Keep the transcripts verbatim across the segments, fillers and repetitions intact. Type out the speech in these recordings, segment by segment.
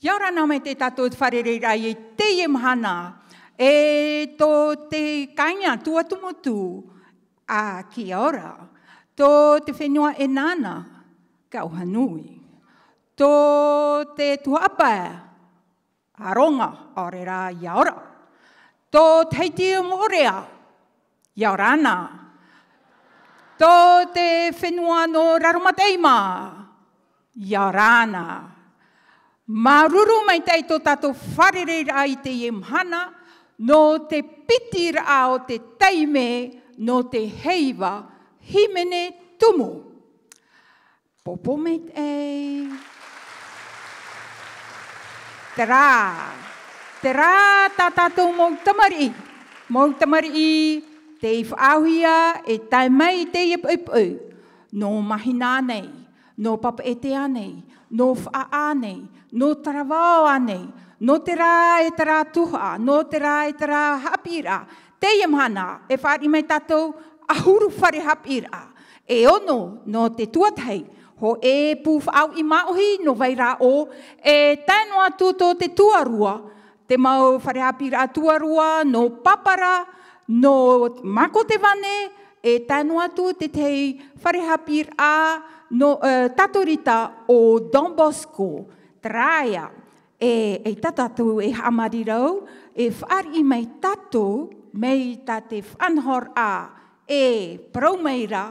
Ia ora na maitaʻi tātou i te fārereiraʻa i teie mahana, e tō te kāinga Tuatomotu a Kia Ora, tō te fenua ʻEnana, Kauhanui, tō te tuhaʻa pae, Aroga, ʻaore rā, ia ora. Tō Tahiti Moʻorea, ia ora na. Tō te fenua nō Raromataʻi mā, ia ora na. Māuruuru maitaʻi tō tātou fārereiraʻa i teie mahana, nō te piti raʻa o te taime, nō te heiva hīmene tumu. Pōpō maitaʻi. Terā, terā tā tātou mau tamariʻi, mau tamariʻi tei faʻaauhia e tae mai i teie poʻipoʻi, nō Mahina nei, nō Papeʻete nei, nō Faʻaʻā nei, nō Taravao nei, nō terā e terā tuhaʻa, nō terā e terā haʻapiʻiraʻa, teie mahana e fāriʻi mai tātou ʻahuru fare haʻapiʻiraʻa. E ono nō te tuatahi, hōʻē pū faʻauʻi māʻohi nō Vairaʻo, e tae noa atu tō te tuarua, te mau fare haʻapiʻiraʻa tuarua nō Papara, nō Makotevane, e tae noa atu te tahi fare haʻapiʻiraʻa nō, e, Tatorita o Don Bosco. Terā ia, e, eʻita tātou e haʻamarirau, e fāriʻi mai tātou, mai tā te faʻanahoraʻa, e parau mai ra,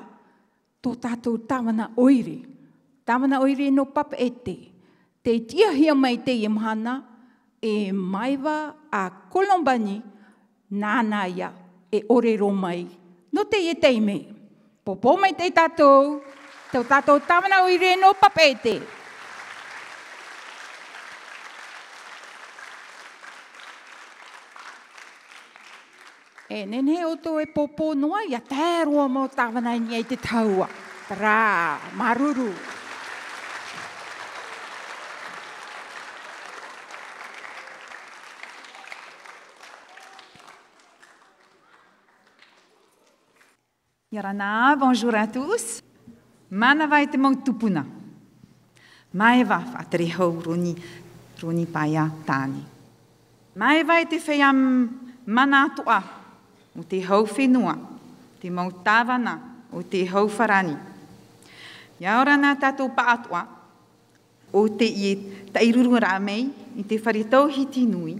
tō tātou tāvana ʻoire. Tāvana ʻoire nō Papeʻete. Tei tiʻahia mai teie mahana, e Maeva a Colombani, nāna ia e ʻōrero mai nō teie taime. Pōpō maitaʻi tātou, tō tātou tāvana ʻoire nō Papeʻete. E nehenehe ʻoutou e pōpō noa, ʻia tae roa mau tāvana i niʻa i te tahua. Terā, māuruuru. Ia ora na, bonjour à tous. Mānava e te mau tupuna. Maeva, faʻatere hou, Roni, Roni Paea Tāne. Maeva e te feiā m-, mana atoʻa o te hau fenua, te mau tāvana o te hau farāni. Ia ora na tātou pāʻatoʻa, ʻo tē taʻiruru ra mai i te fare tauhiti nui,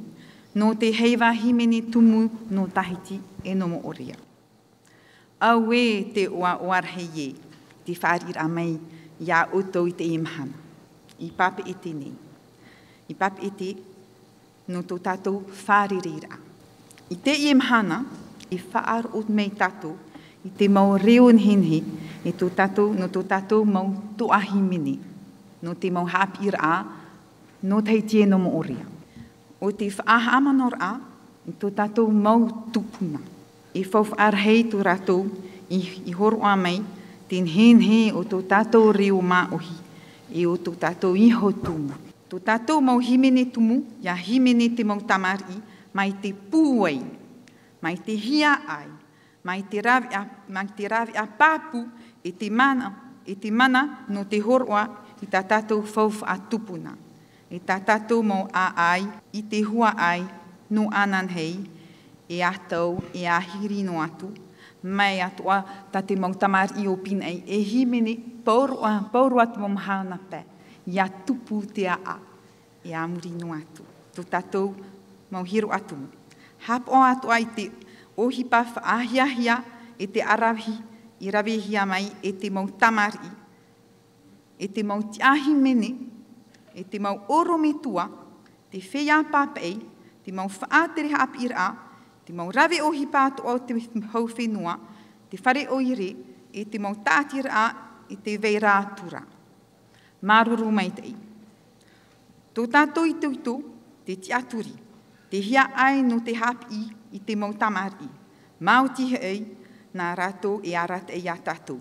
nō te heiva hīmene tumu nō Tahiti e nō Moʻorea. Auē te ʻoaʻoa rahi ē, te fāriʻiraʻa mai ia ʻoutou i teie mahana, i Papeʻete nei. I Papeʻete, nō tō tātou fārereiraʻa. I teie mahana, e faʻaroʻo mai tātou i te mau reo nehenehe, e tō tātou, nō tō tātou mau toʻa hīmene, nō te mau haʻapiʻiraʻa, nō Tahiti e nō Moʻorea. ʻO te faʻahaʻamanaʻoraʻa i tō tātou mau tupuna. E faufaʻa rahi tō rātou i, i hōroʻa mai te nehenehe o tō tātou reo māʻohi, e o tō tātou iho tumu. Tō tātou mau hīmene tumu, ʻia hīmene te mau tamariʻi, mai te pūai, mai te hiaʻai, mai te rāveʻa, mai te rāveʻa pāpū, e te mana, e te mana nō te hōroʻa i tā tātou faufaʻa tupuna, e tā tātou mau ʻāʻai, i te huaʻai, nō ananahi, e ʻātau, e ʻāhiri noa atu, mai atoʻa tā te mau tamariʻi o Pīnaʻi, e hīmene pauroa, pauroa te mau mahana pae, ʻia tupu te ʻāʻai, e a muri noa atu. Tō tātou mau hiroʻa tumu. Haʻapaʻo atoʻa i te ʻohipa faʻahiahia, e te ʻaravihi, i ravehia mai, e te mau tamariʻi, e te mau tiʻa hīmene, e te mau ʻorometua, te feiā pāpaʻi, te mau faʻatere haʻapiʻiraʻa, te mau rave ʻohipa atoʻa o te hau fenua, te fare ʻoire, e te mau tāʻatiraʻa, e tē vai ra atu ra. Māuruuru maitaʻi. Tō tātou itoito, te tiʻaturi, te hiaʻai nō te haʻapiʻi i te mau tamariʻi, maoti hoʻi, nā rātou e arataʻi ia tātou.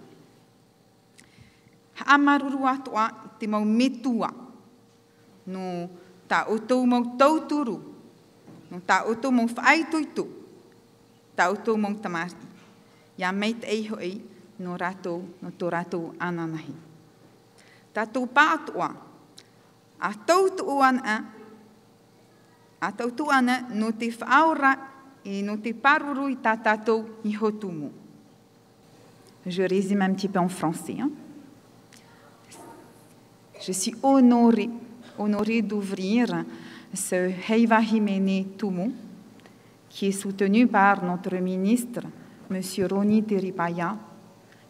Haʻamāuruuru atoʻa i te mau metua, nō tā ʻoutou mau tauturu, nō tā ʻoutou mau faʻaitoito, tā ʻoutou mau tamariʻi. ʻIa maitaʻi hoʻi nō rātou, nō tō rātou ananahi. Tātou pāʻatoʻa, ʻa tauturu ana, A tautuana nō te faʻaora e nō te pāruru i tā tātou iho tumu. Je résume un petit peu en français, hein. Je suis honorée, honorée d'ouvrir ce Heiva Hīmene Tumu, qui est soutenu par notre ministre, Monsieur Roni Teripaia,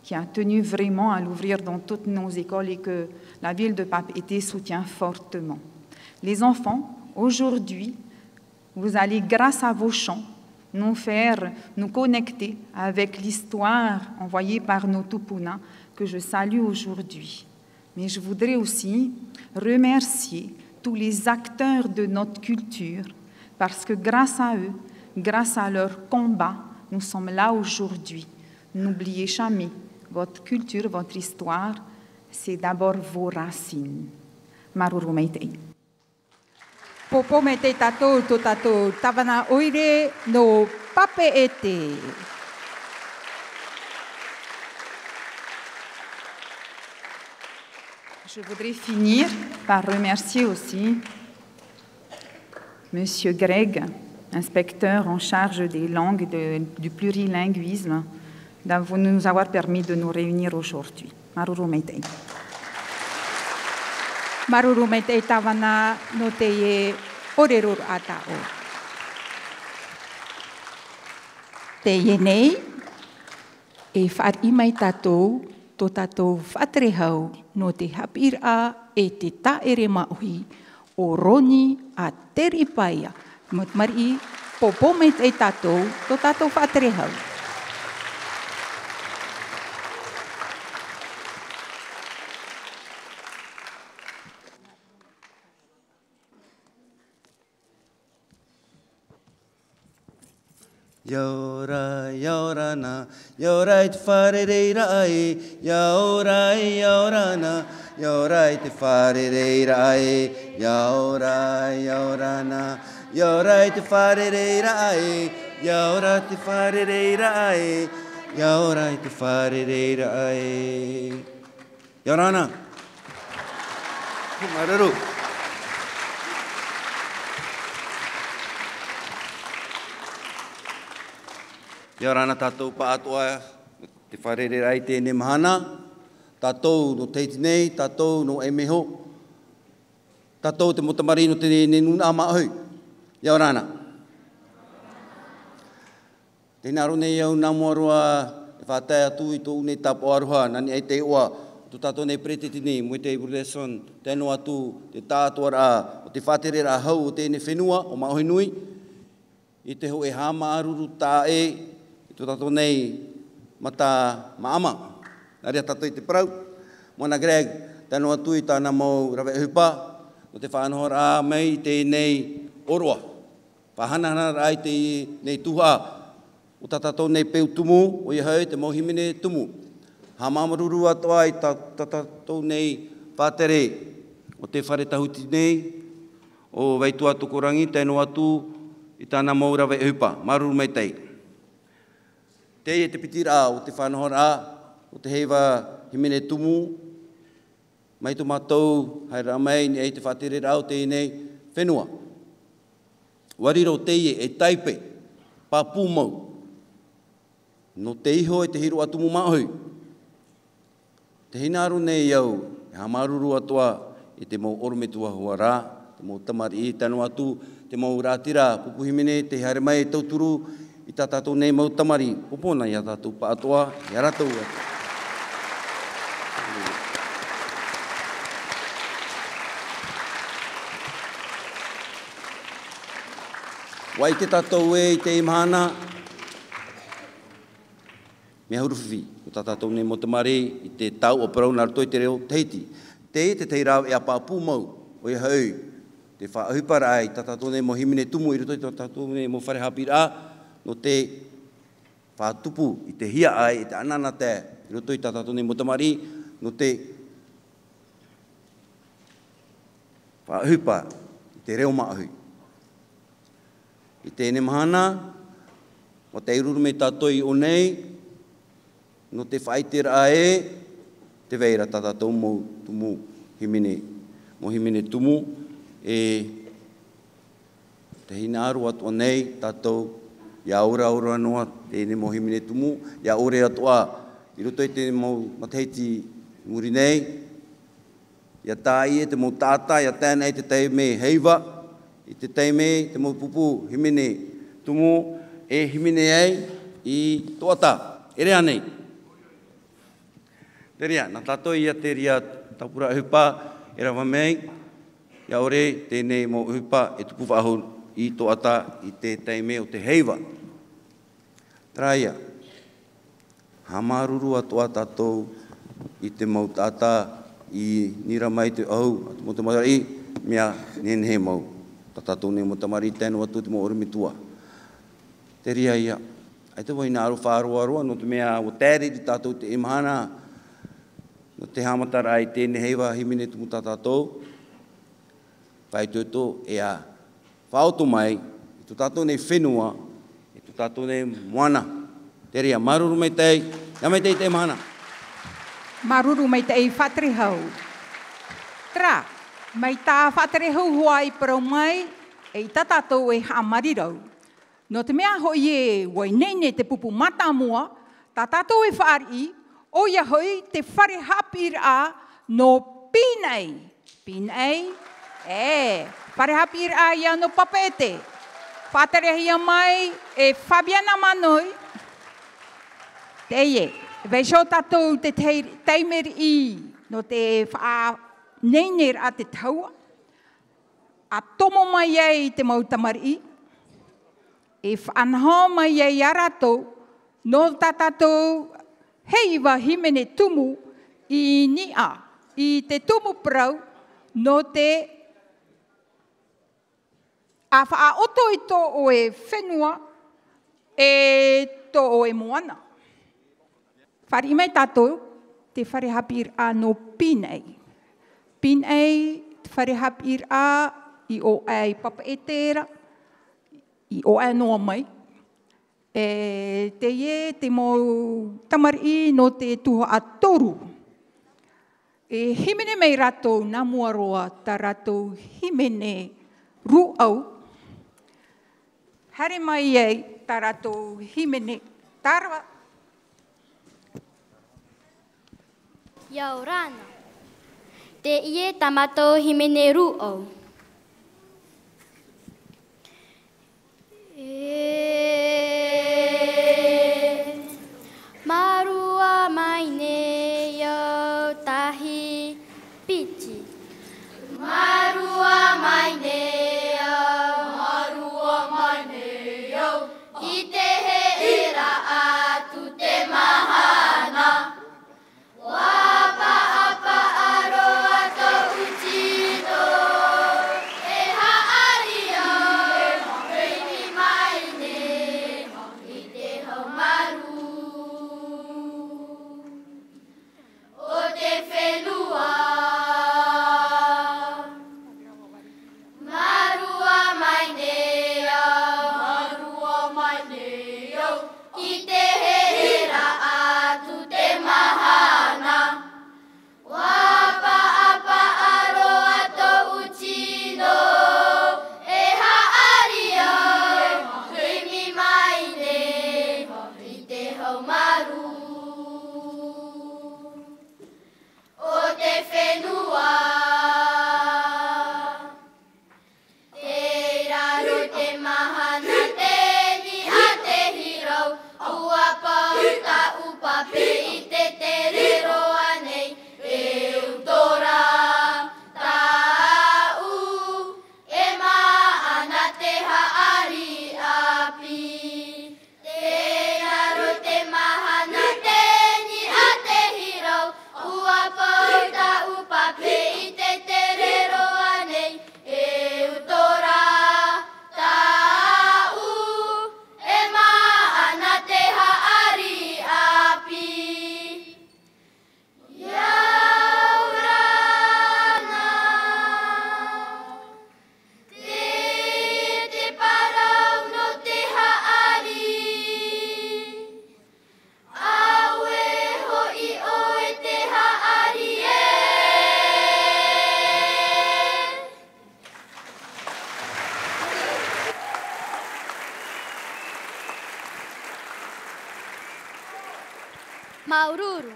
qui a tenu vraiment à l'ouvrir dans toutes nos écoles et que la ville de Papeete soutient fortement. Les enfants, aujourd'hui, vous allez, grâce à vos chants, nous faire nous connecter avec l'histoire envoyée par nos tupuna que je salue aujourd'hui. Mais je voudrais aussi remercier tous les acteurs de notre culture, parce que grâce à eux, grâce à leur combat, nous sommes là aujourd'hui. N'oubliez jamais, votre culture, votre histoire, c'est d'abord vos racines. Māuruuru maitaʻi. Pōpō maitaʻi tātou, tō tātou tāvana ʻoire nō Papeete. Je voudrais finir par remercier aussi Monsieur Greg, inspecteur en charge des langues et de, du plurilinguisme, de nous avoir permis de nous réunir aujourd'hui. Māuruuru maitaʻi. Māuruuru maitaʻi tāvana nō teie ʻōrero a tāʻu. Teie nei, e fāriʻi mai tātou, tō tātou faʻatere hau nō te haʻapiʻiraʻa e te tāʻere māʻohi, ʻo Roni a Teripaia. Mau tamariʻi, pōpō maitaʻi tātou, tō tātou faʻatere hau. ʻIa ora, ʻia ora na, ʻia ora i te fārereiraʻa ē. ʻIa ora, ʻia ora na, ʻia ora i te fārereiraʻa ē. ʻIa ora, ʻia ora na, ʻia ora i te fārereiraʻa ē. ʻIa ora te fārereiraʻa ē. ʻIa ora i te fārereiraʻa ē. ʻIa ora na. Māuruuru. ʻIa ora na tātou pāʻatoʻa, te fārereiraʻa i teie mahana, tātou nō Tahiti nei, tātou nō Emeho, tātou te mau tamariʻi nō teie nei nūnaʻa māʻohi. ʻIa ora na. Tē hinaʻaro nei au nā mua roa e faʻatae atu i tōʻu nei tāpaʻo aroha, nā niʻa i te iʻoa o tō tātou nei peretiteni, Moetai Brotherson, tae noa atu te tāʻātoʻaraʻa o te faʻatereraʻa hau o teie nei fenua ʻo Māʻohi nui, i te hōʻē haʻamāuruuru taʻa ʻē i tō tātou nei mata māʻama. Nā reira tātou i te parau, Moana Gregg, tae noa atu i tāna mau rave ʻohipa, nō te faʻanahoraʻa mai i teie nei ʻōroʻa. Faʻahanahanaraʻa i teie nei tuhaʻa, o tā tātou nei peu tumu, ʻoia hoʻi te mau hīmene tumu. Haʻamāuruuru atoʻa i tā, tā tātou nei faʻatere o te fare tāhuti nei, ʻo Vaituā Tokorangi, tae noa atu i tāna mau rave ʻohipa. Māuruuru maitaʻi. Teie te pitiraʻa o te faʻanahoraʻa o te heiva hīmene tumu, mai tō mātou haereraʻa mai i niʻa i te faʻatereraʻa o teie nei fenua. ʻUa riro teie ei taipe pāpū mau nō te iho e te hiroʻa tumu māʻohi. Tē hinaʻaro nei au e haʻamāuruuru atoʻa i te mau ʻorometua hoʻi rā, te mau tamariʻi, tae noa atu te mau raʻatira pupu hīmene tei haere mai e tauturu i tā tātou nei mau tamariʻi. Pōpō na ia tātou pāʻatoʻa, ia rātou atu. ʻUa ʻite tātou ē i teie mahana, mea huru fifi, ko tā tātou nei mau tamariʻi i te tau o parau nā roto i te reo Tahiti. Teie te tahi rāveʻa pāpū mau, ʻoia hoʻi, te faʻaʻohiparaʻa i tā tātou nei mau hīmene tumu i roto i tā tātou nei mau fare haʻapiʻiraʻa, nō te faʻatupu i te hiaʻai, i te anaanatae, i roto i tā tātou nei mau tamariʻi, nō te faʻaʻohipa i te reo māʻohi. I teie mahana, ʻua tae ruru mai tātou i ʻō nei, nō te faʻaʻiteraʻa ē, tē vai ra tā tātou mau tumu hīmene, mau hīmene tumu, e, Hinaʻaro atoʻa nei tātou, ʻia ʻore, ʻore noa teie mau hīmene tumu, ʻia ʻore atoʻa i roto i te mau matahiti i muri nei, ʻia tae ai te mau taʻata, ʻia tae ana i te taime heiva, i te taime te mau pupu hīmene tumu e hīmene ai i Toʻata. ʻEre ānei? Te reira, nā tātou ia te reira tāpura ʻohipa e rave mai, ʻia ʻore teie mau ʻohipa e tupu faʻahou i Toʻata i te taime o te heiva. Terā ia, haʻamāuruuru atoʻa tātou i te mau taʻata i nira mai te ʻoahu a te mau tamariʻi, mea nehenehe mau. Tā tātou nei mau tamariʻi, tae noa atu te mau ʻorometua. Te reira ia, ʻaita vau e hinaʻaro faʻaroaroa, nō te mea ʻua tae riri tātou i teie mahana, nō te haʻamataraʻa i teie nei heiva hīmene tumu tā tātou, faʻaitoito, ʻia faʻaoti mai i tō tātou nei fenua, i tō tātou nei moana. Te reira, māuruuru maitaʻi, ʻia maitaʻi teie mahana. Māuruuru maitaʻi Faʻaterehau. Terā, mai tā Faʻaterehau hoʻi i parau mai, eʻita tātou e haʻamāuruuru. Nō te mea hoʻi ē, ʻua ineine te pupu mātāmua, tā tātou e fāriʻi, ʻoia hoʻi te fare haʻapiʻiraʻa nō Pīnaʻi. Pīnaʻi, ē, fare haʻapiʻiraʻa ia nō Papeʻete. Faʻaterehia mai e Fabiana Manoi. Teie, e vaiiho tātou te tei-, taime riʻi nō te faʻaineineraʻa te tahua. ʻA tomo mai ai te mau tamariʻi, e faʻanaho mai ai ia rātou, nō tā tātou heiva hīmene tumu i niʻa i te tumu parau, nō te ʻa faʻaʻoto i tō ʻoe fenua, e tō ʻoe moana. Fāriʻi mai tātou, te fare haʻapiʻiraʻa nō Pīnaʻi. Pīnaʻi, te fare haʻapiʻiraʻa i ʻō aʻe i Papeʻete ra, i ʻō aʻe noa mai. E teie te mau tamariʻi nō te tuhaʻa toru. E hīmene mai rātou nā mua roa tā rātou hīmene rūʻau. Haere mai ai tā rātou hīmene, tārava. ʻIa ora na. Teie tā mātou hīmene rūʻau. E, mārua mai nei au tahi piti. Mārua mai nei au, mārua mai nei au, i te heʻe ra atu te mahana. ʻUa paʻapaʻa roa tōʻu tino, e haʻari au, e ʻimi mai nei i te haumaru o te fenua. Mārua mai nei au, mārua mai nei au, i te heʻe ra atu te mahana. ʻUa paʻapaʻa roa tōʻu tino, e haʻari au, e ʻimi mai nei i te haumaru o te fenua. Tei raro te mahana teni a te hirau, ʻua pau taʻu pape i te tere roa nei, e uto ra tāʻu, e maʻa na te haʻari ʻāpī. Tei raro te mahana teni a te hirau, ʻua pau taʻu pape i te tere roa nei, e uto ra tāʻu, e maʻa na te haʻari ʻāpī. Māuruuru.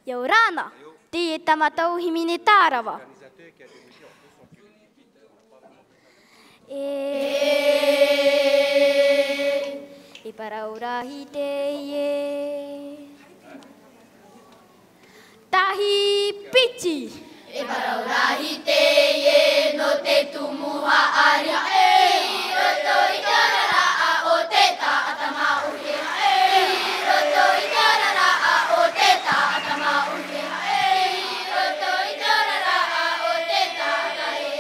ʻIa ora na, teie tā mātou hīmene tārava. E, e parau rahi teie. Tahi piti. E parau rahi teie nō te tumu haʻari. I roto i te oraraʻa o te taʻata maʻuhi. I roto i te oraraʻa o te taʻata maʻuhi. I roto i te oraraʻa o te taʻata e.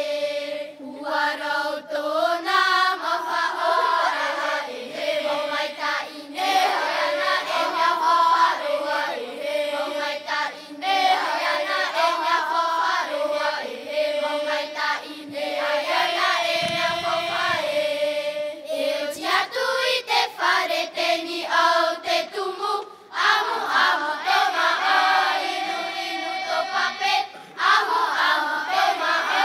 Ua rau tōna mau faʻaora, e mau maitaʻi nei, e ana e mea faʻaroa, e mau maitaʻi nei, e ana e mea faʻaroa, e mau maitaʻi nei, e ana e mea faʻaroa. E oti atu i te fare tei niʻa o te tumu, amuamu tō maʻa, inuinu tō pape, amuamu tō maʻa,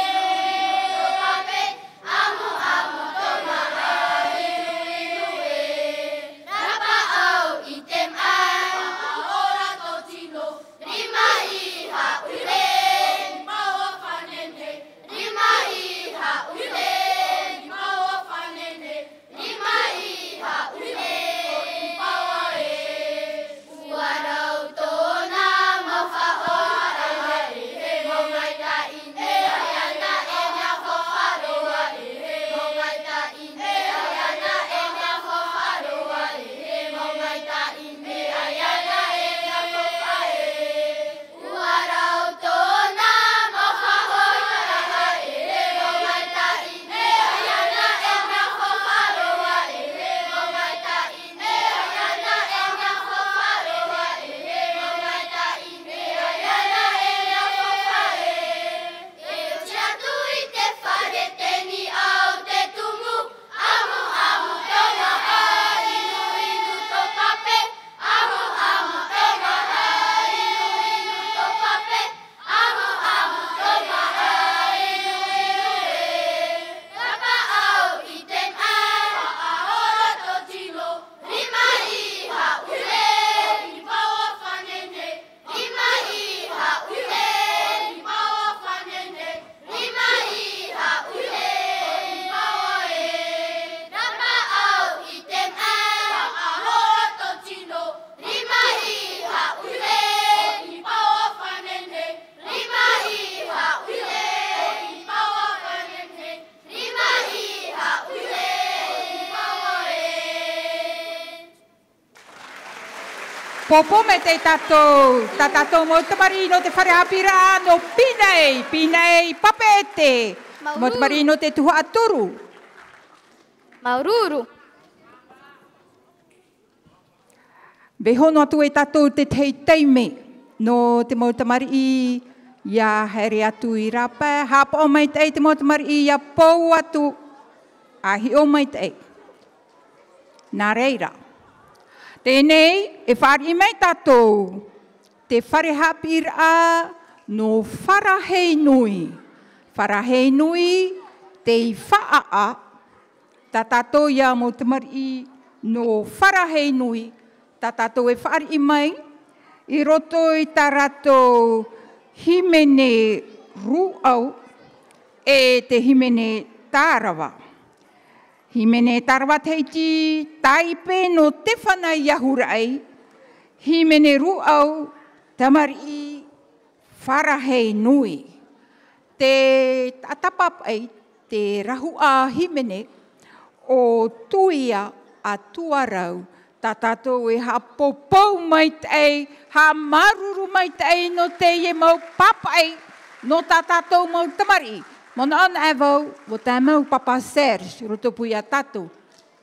inuinu tō pape, amuamu tō maʻa, inuinu e. Rapaʻau i te maʻa, ora tō tino, rima i haʻure, i paoa fānene, rima i haʻure, i paoa fānene, rima i haʻure, i paoa e. Ua rau tōna mau faʻaora, e mau maitaʻi nei, e ana e mea faʻaroa, e mau maitaʻi nei, e ana e mea faʻaroa, e mau maitaʻi nei, e ana e mea faʻaroa. Ua rau tōna mau faʻaora, e mau maitaʻi nei, e ana e mea faʻaroa, e mau maitaʻi nei, e ana e mea faʻaroa, e mau maitaʻi nei, e ana e mea faʻaroa. E oti atu i te fare tei niʻa o te tumu, amuamu tō maʻa, inuinu tō pape, amuamu tō maʻa, inuinu tō pape, amuamu tō maʻa, inuinu e. Rapaʻau i te maʻa, faʻaora tō tino, rima i haʻure, i paoa fānene, rima i haʻure, i paoa fānene, rima i haʻure, i paoa e. Rapaʻau i te maʻa, faʻaora tō tino, rima i haʻure, i paoa fānene, rima i haʻure, i paoa fānene, rima i haʻure, i paoa e. Pōpō maitaʻi tātou, tā tātou mau tamariʻi nō te fare haʻapiʻiraʻa nō Pīnaʻi, Pīnaʻi Papeʻete. Mau tamariʻi nō te tuhaʻa toru. Māuruuru. Vaiiho noa atu e tātou te tahi taime nō te mau tamariʻi ʻia haere atu i rāpae, haʻapaʻo maitaʻi te mau tamariʻi ʻia pou atu, ʻa hiʻo maitaʻi. Nā reira. Teie nei, e fāriʻi mai tātou te fare haʻapiʻiraʻa nō Faraheinui. Faraheinui, tei faʻaʻā, tā tātou ïa mau tamariʻi nō Faraheinui, tā tātou e fāriʻi mai, i roto i tā rātou hīmene rūʻau, e te hīmene tārava. Hīmene tārava Tahiti, tāipe nō Tefana i Ahuraʻi, hīmene rūʻau, tamariʻi Faraheinui. Te taʻata pāpaʻi, te rahuʻa hīmene, ʻo Tuia a Tuarau, tā tātou e haʻapōpou maitaʻi, haʻamāuruuru maitaʻi nō teie mau pāpaʻi, nō tā tātou mau tamariʻi. Manaʻo anaʻe vau, ʻua tae mau Pāpā Serge, i roto pū ia tātou.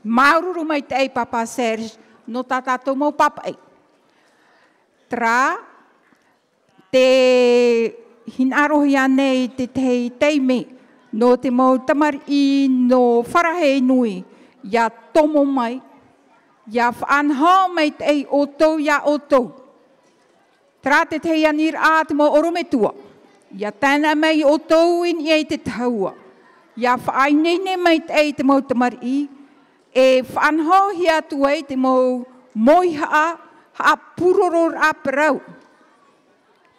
Māuruuru maitaʻi Pāpā Serge, nō tā tātou mau pāpaʻi. Terā, tē hinaʻarohia nei te tahi taime nō te mau tamariʻi nō Faraheinui, ʻia tomo mai, ʻia faʻanaho maitaʻi ʻoutou ia ʻoutou. Terā te tahi aniraʻa a te mau ʻorometua, ʻia tae anaʻe mai ʻoutou i niʻa i te tahua. ʻIa faʻaineine maitaʻi te mau tamariʻi, e faʻanahohia atu ai te mau mauihaʻa, haʻapurororaʻa parau.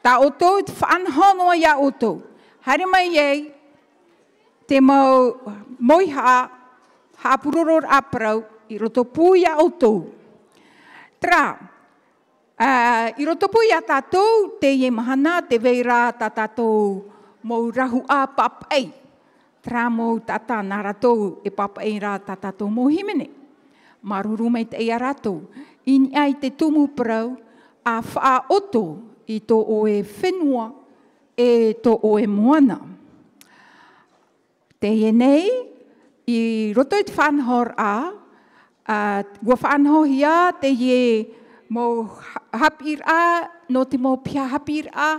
Tā ʻoutou te faʻanaho noa ia ʻoutou. Haere mai ai te mau mauihaʻa, haʻapurororaʻa parau, i roto pū ia ʻoutou. Terā, ā, i roto pū ia tātou, teie mahana, tē vai ra tā tātou mau rahuʻa papaʻi. Terā mau taʻata nā rātou e papaʻi ra tā tātou mau hīmene. Māuruuru maitaʻi ia rātou. I niʻa i te tumu parau, ʻa faʻaʻoto i tō ʻoe fenua, e tō ʻoe moana. Teie nei, i roto i te faʻanahoraʻa, ā, ʻua faʻanahohia teie mau ha-, haʻapiʻiraʻa, nō te mau piha haʻapiʻiraʻa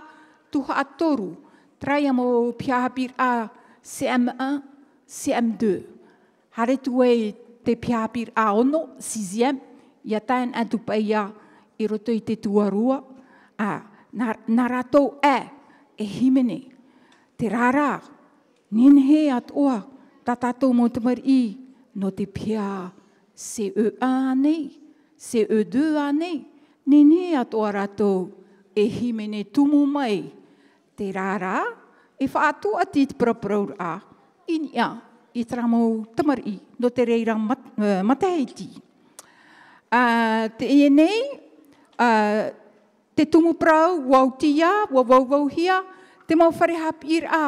tuhaʻa toru. Terā ia mau piha haʻapiʻiraʻa C M un, C M deux. Haere atu ai te piha haʻapiʻiraʻa ono, sixième, ʻia tae atu paʻi ia i roto i te tuarua, ā, nā, nā rātou ʻē, e hīmene. Terā rā, nehenehe atoʻa, tā tātou mau tamariʻi, nō te piha C E un ānei, C E deux ānei, nehenehe atoʻa rātou e hīmene tumu mai. Terā rā, e faʻatuati te paraparauraʻa, i niʻa i terā mau tamariʻi, nō te reira mat-, ā, matahiti. Ā, teie nei, ā, te tumu parau, ʻua oti ia, ʻua vauvauhia, te mau fare haʻapiʻiraʻa,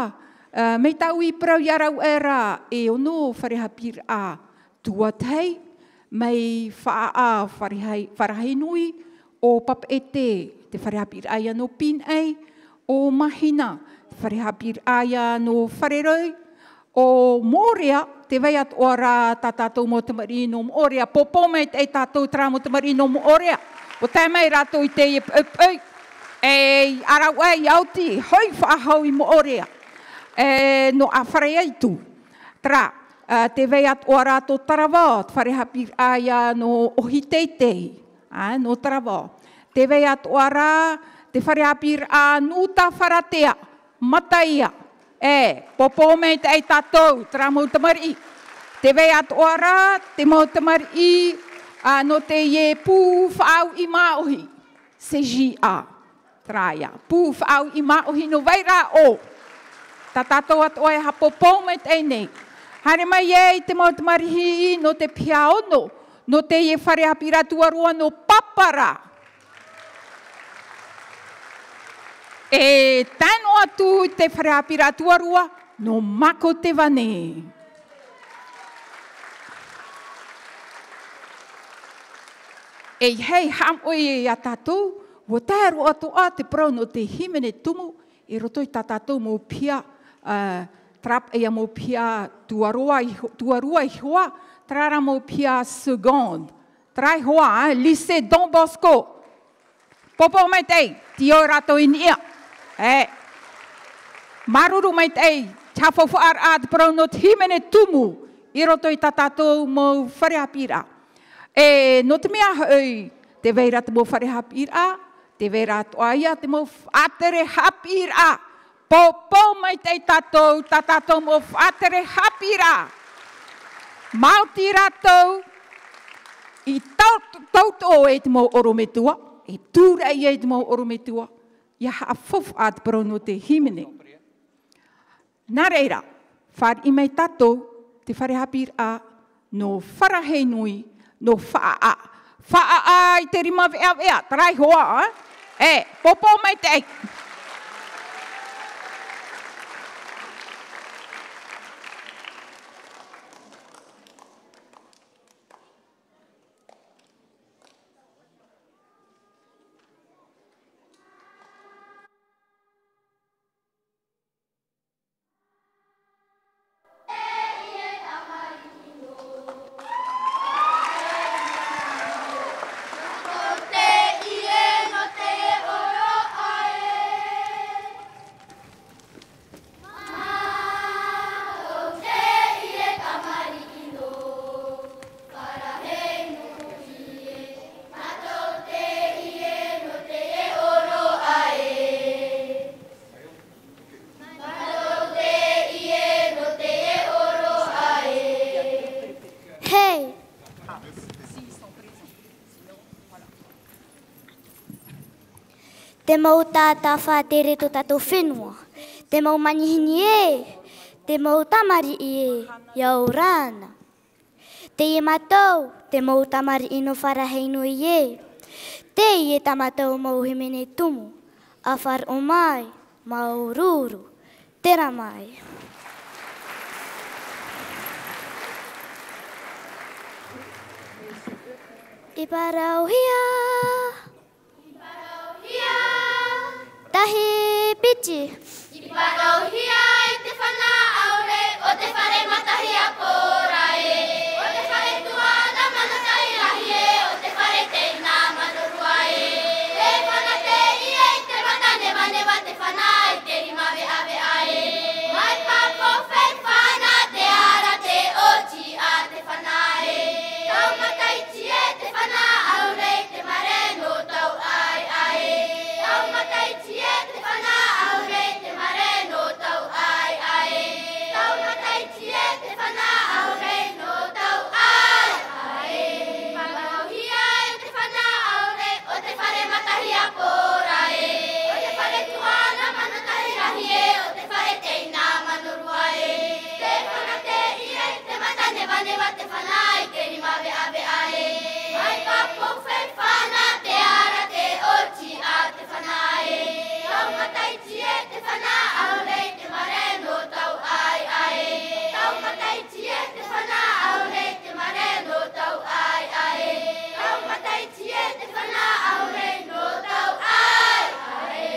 ā, mai tāʻu i parau ia rāua ra, e ono fare haʻapiʻiraʻa tuatahi, mai Faʻaʻā Farahi-, Farahinui, ʻo Papeʻete, te fare haʻapiʻiraʻa ia nō Pīnaʻi, ʻo Mahina, te fare haʻapiʻiraʻa ia nō Fareroi, ʻo Moʻorea, tē vai atoʻa ra tā tātou mau tamariʻi nō Moʻorea, pōpō maitaʻi tātou terā mau tamariʻi nō Moʻorea. ʻUa tae mai rātou i teie poʻipoʻi, e i ʻaraʻau, ʻia oti, hoʻi faʻahou i Moʻorea. E, nō Āfaraʻaitu. Terā, ā, tē vai atoʻa ra tō Taravao, te fare haʻapiʻiraʻa ia nō ʻOhiteitei, ā, nō Taravao. Tē vai atoʻa ra te fare haʻapiʻiraʻa Nuʻutafaratea, Mataia. E, pōpō maitaʻi tātou, terā mau tamariʻi. Tē vai atoʻa ra te mau tamariʻi, ā, nō teie pū faʻauʻi māʻohi. C J A, terā ia. Pū faʻauʻi māʻohi nō vai ra ʻō. Tā tātou atoʻa e haʻapōpō maitaʻi nei. Haere mai ai te mau tamariʻi nō te piha ono, nō teie fare haʻapiʻiraʻa tuarua nō Papara. E tae noa atu i te fare haʻapiʻiraʻa tuarua, nō Makotevane. E ʻeiaha e haʻamoʻe ia tātou, ʻua tae roa atoʻa te parau nō te hīmene tumu, i roto i tā tātou mau piha, ā, terā paʻi ia mau piha tuarua iho-, tuarua iho ā, terā rā mau piha seconde, terā iho ā, ā, Lycée Don Bosco. Pōpō maitaʻi, tei ʻō rātou i niʻa. E. Māuruuru maitaʻi, te haʻafaufaʻaraʻa te parau nō te hīmene tumu, i roto i tā tātou mau fare haʻapiʻiraʻa. E, nō te mea hoʻi, tē vai ra te mau fare haʻapiʻiraʻa, tē vai ra atoʻa ia te mau faʻatere haʻapiʻiraʻa. Pōpō maitaʻi tātou, tā tātou mau faʻatere haʻapiʻiraʻa. Maoti rātou, i tau-, tautoʻo ai te mau ʻorometua, i tūraʻi ai te mau ʻorometua, ʻia haʻafaufaʻa te parau nō te hīmene. Nā reira, fāriʻi mai tātou, te fare haʻapiʻiraʻa, nō Farahinui, nō Faʻaʻā. Faʻaʻā i te rima veʻaveʻa, terā iho ā, ā? E, pōpō maitaʻi. Te mau taʻata faʻatere tō tātou fenua, te mau manihini ē, te mau tamariʻi ē, ʻia ora na. Teie mātou, te mau tamariʻi nō Faraheino ē. Teie tā mātou mau hīmene tumu, ʻa faʻaroʻo mai, māuruuru, terā mai. I parauhia. I parauhia. Tahi piti. I parauhia e te fānaʻo ʻaore o te fare matahiapo ra ē. O te fare tuaʻana manatahi rahi ē, o te fare teina mano rua ē. Te fānaʻo teie i te mata nevaneva, te fānaʻo i te rima veʻaveʻa ē. Mai papo fai fānaʻo te ara te oti a te fānaʻo ē. Tau mataʻiti ē te fānaʻo ʻaore i te mare nō tau ʻāiʻa ē. Tau mataʻiti ē te fānaʻo ʻaore i te mare nō tau ʻāiʻa ē. Tau mataʻiti ē te fānaʻo ʻaore nō tau ʻāiʻa ē. Parauhia e te fānaʻo ʻaore o te fare matahiapo ra ē. O te fare tuaʻana manatahi rahi ē, o te fare teina mano rua ē. Te fānaʻo teie i te mata nevaneva, te fānaʻo i te rima veʻaveʻa ē. Mai papo fai fānaʻo te ara te oti a te fānaʻo ē. Tau mataʻiti ē te fānaʻo ʻaore i te mare nō tau ʻāiʻa ē. Tau mataʻiti ē te fānaʻo ʻaore i te mare nō tau ʻāiʻa ē. Tau mataʻiti ē te fānaʻo ʻaore nō tau ʻāiʻa ē.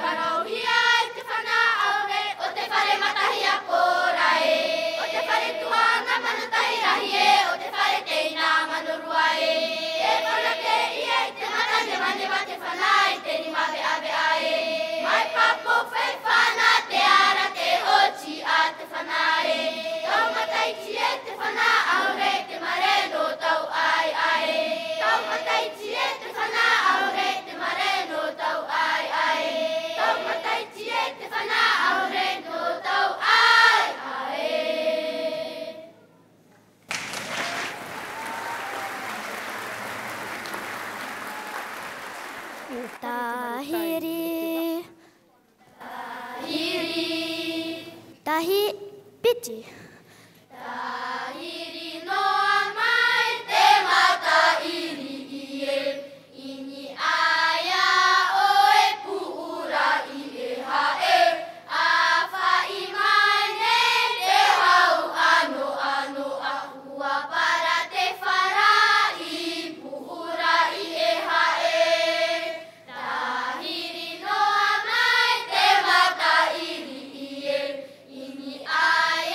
Parauhia e te fānaʻo ʻaore o te fare matahiapo ra ē. O te fare tuaʻana manatahi rahi ē, o te fare teina mano rua ē. Te fānaʻo teie i te mata nevaneva, te fānaʻo i te rima veʻaveʻa ē. Mai papo fai fānaʻo te ara te oti a te fānaʻo ē. Tau mataʻiti ē te fānaʻo ʻaore i te mare nō tau ʻāiʻa ē. Tau mataʻiti ē te fānaʻo ʻaore i te mare nō tau ʻāiʻa ē. Tau mataʻiti ē te fānaʻo ʻaore nō tau ʻāiʻa ē. Tahiri. Tahiri. Tahi piti. Tahiri noa mai te mata ʻiriʻi ē. I niʻa ia ʻoe puʻuraʻi e haʻe, ʻa faʻi mai nei te hau ʻanoʻano, ʻa ʻua para te fara i puʻuraʻi e haʻe. Tahiri noa mai te mata ʻiriʻi ē. I niʻa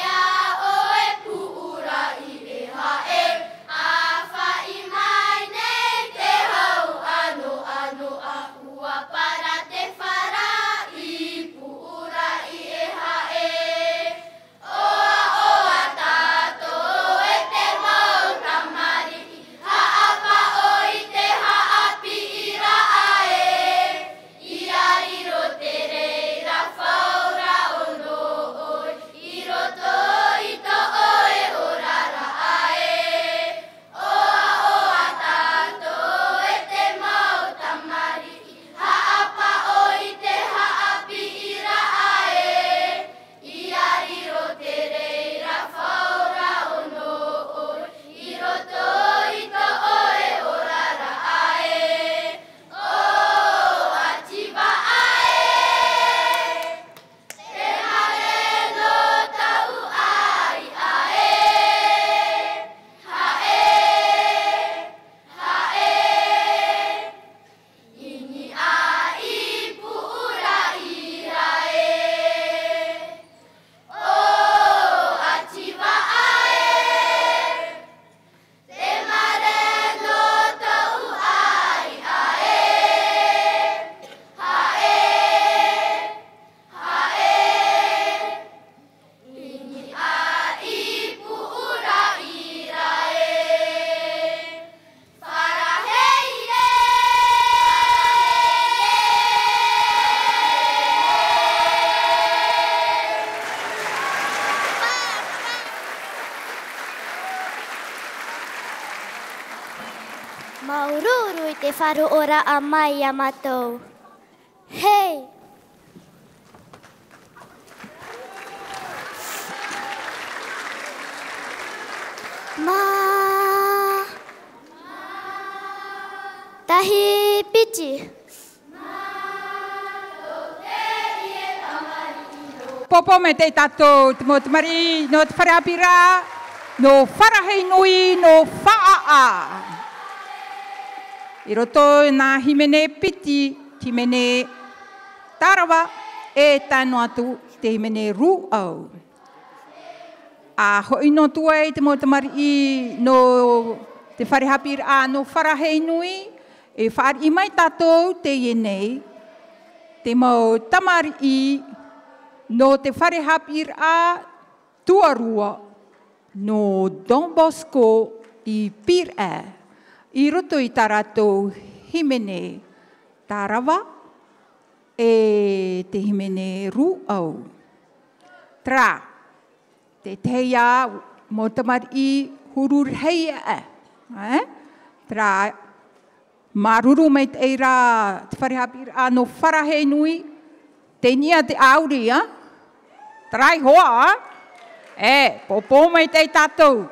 ia ʻoe puʻuraʻi e haʻe, ʻa faʻi mai nei te hau ʻanoʻano, ʻa ʻua para te fara i puʻuraʻi e haʻe. ʻOaʻoa tātou e te mau tamariʻi, haʻapaʻo i te haʻapiʻiraʻa ē. ʻIa riro te reira faʻaora ʻo nō ʻoe, i roto i tō ʻoe oraraʻa ē. ʻOaʻoa tātou e te mau tamariʻi, haʻapaʻo i te haʻapiʻiraʻa ē. ʻIa riro te reira faʻaora ʻo nō ʻoe, i roto i tō ʻoe oraraʻa ē. ʻO ʻati vaʻa ē, te mare nō tau ʻāiʻa ē. Haʻe, haʻe. I niʻa i puʻuraʻi ra ē. ʻO ʻati vaʻa ē, te mare nō tau ʻāiʻa ē. Haʻe, haʻe. I niʻa i puʻuraʻi ra ē. Faraheino. Māuruuru i te faʻaroʻoraʻa mai iā mātou. Hei! Mā tahi piti. Pōpō maitaʻi tātou, te mau tamariʻi nō te fare haʻapiʻiraʻa nō Faraheinui, nō Faʻaʻā. I roto i nā hīmene piti, te hīmene Tarawa, e tae noa atu te hīmene Rūʻau. ʻA hoʻi noa atu ai te mau tamariʻi nō te fare haʻapiʻiraʻa nō Faraheinui, e fāriʻi mai tātou teie nei, te mau tamariʻi nō te fare haʻapiʻiraʻa tuarua nō Don Bosco i Pīraʻe, i roto i tā rātou hīmene Tarawa, e te hīmene Rūʻau. Terā, te tahi ā mau tamariʻi huru rahi aʻe, ē? Terā, māuruuru maitaʻi rā te fare haʻapiʻiraʻa nō Faraheinui, tei niʻa te ʻāuri, ā? Terā iho ā, ā? E, pōpō maitaʻi tātou.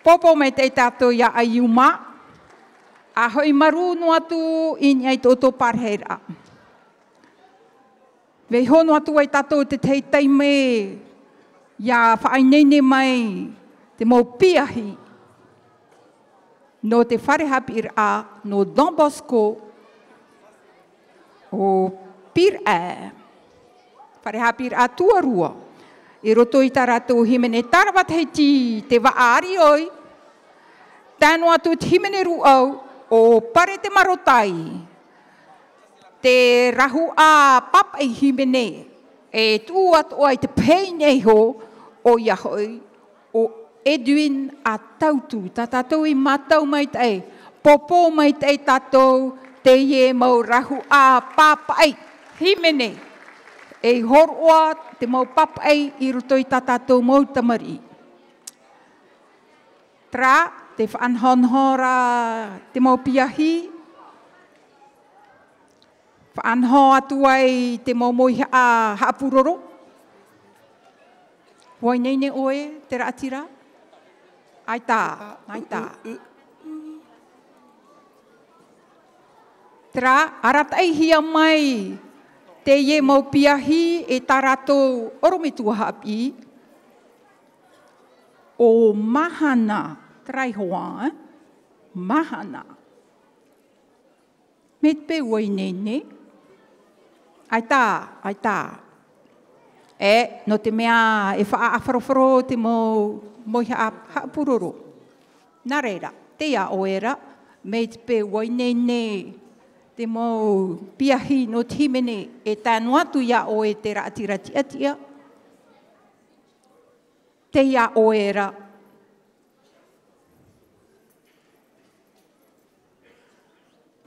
Pōpō maitaʻi tātou iā ʻAiuma. ʻA hoʻi māuruuru noa atu i niʻa i tō ʻoutou parahiraʻa. Vaiiho noa atu ai tātou te tahi taime ʻia faʻaineine mai te mau piahi nō te fare haʻapiʻiraʻa nō Don Bosco o Pīraʻe. Fare haʻapiʻiraʻa tuarua. I roto i tā rātou hīmene Tarawa Tahiti, te vaʻa arioi. Tae noa atu te hīmene Rūʻau o Pare te Marotai. Te rahuʻa pāpaʻi hīmene e tuʻu atoʻa i te pene iho, ʻoia hoʻi, ʻo Edwin Atautu. Tā tātou i mātau maitaʻi, pōpō maitaʻi tātou teie mau rahuʻa pāpaʻi hīmene. E hōroʻa te mau pāpaʻi i roto i tā tātou mau tamariʻi. Terā, tē faʻanahonaho ra te mau piahi, faʻanaho atu ai te mau mauihaʻa haʻapuroro. ʻUa ineine ʻoe te raʻatira? ʻAita, ʻaita. Terā, arataʻihia mai teie mau piahi e tā rātou ʻorometua haʻapiʻi. ʻO Mahana, terā iho ā, ē? Mahana. Mai te peu ʻua ineine. ʻAita, ʻaita. E, nō te mea e faʻaʻāfarofaro te mau mauihaʻa haʻapuroro. Nā reira, tei iā ʻoe ra, mai te peu ʻua ineine te mau piahi nō te hīmene e tae noa atu iā ʻoe te raʻatira tiʻatiʻa. Tei iā ʻoe ra.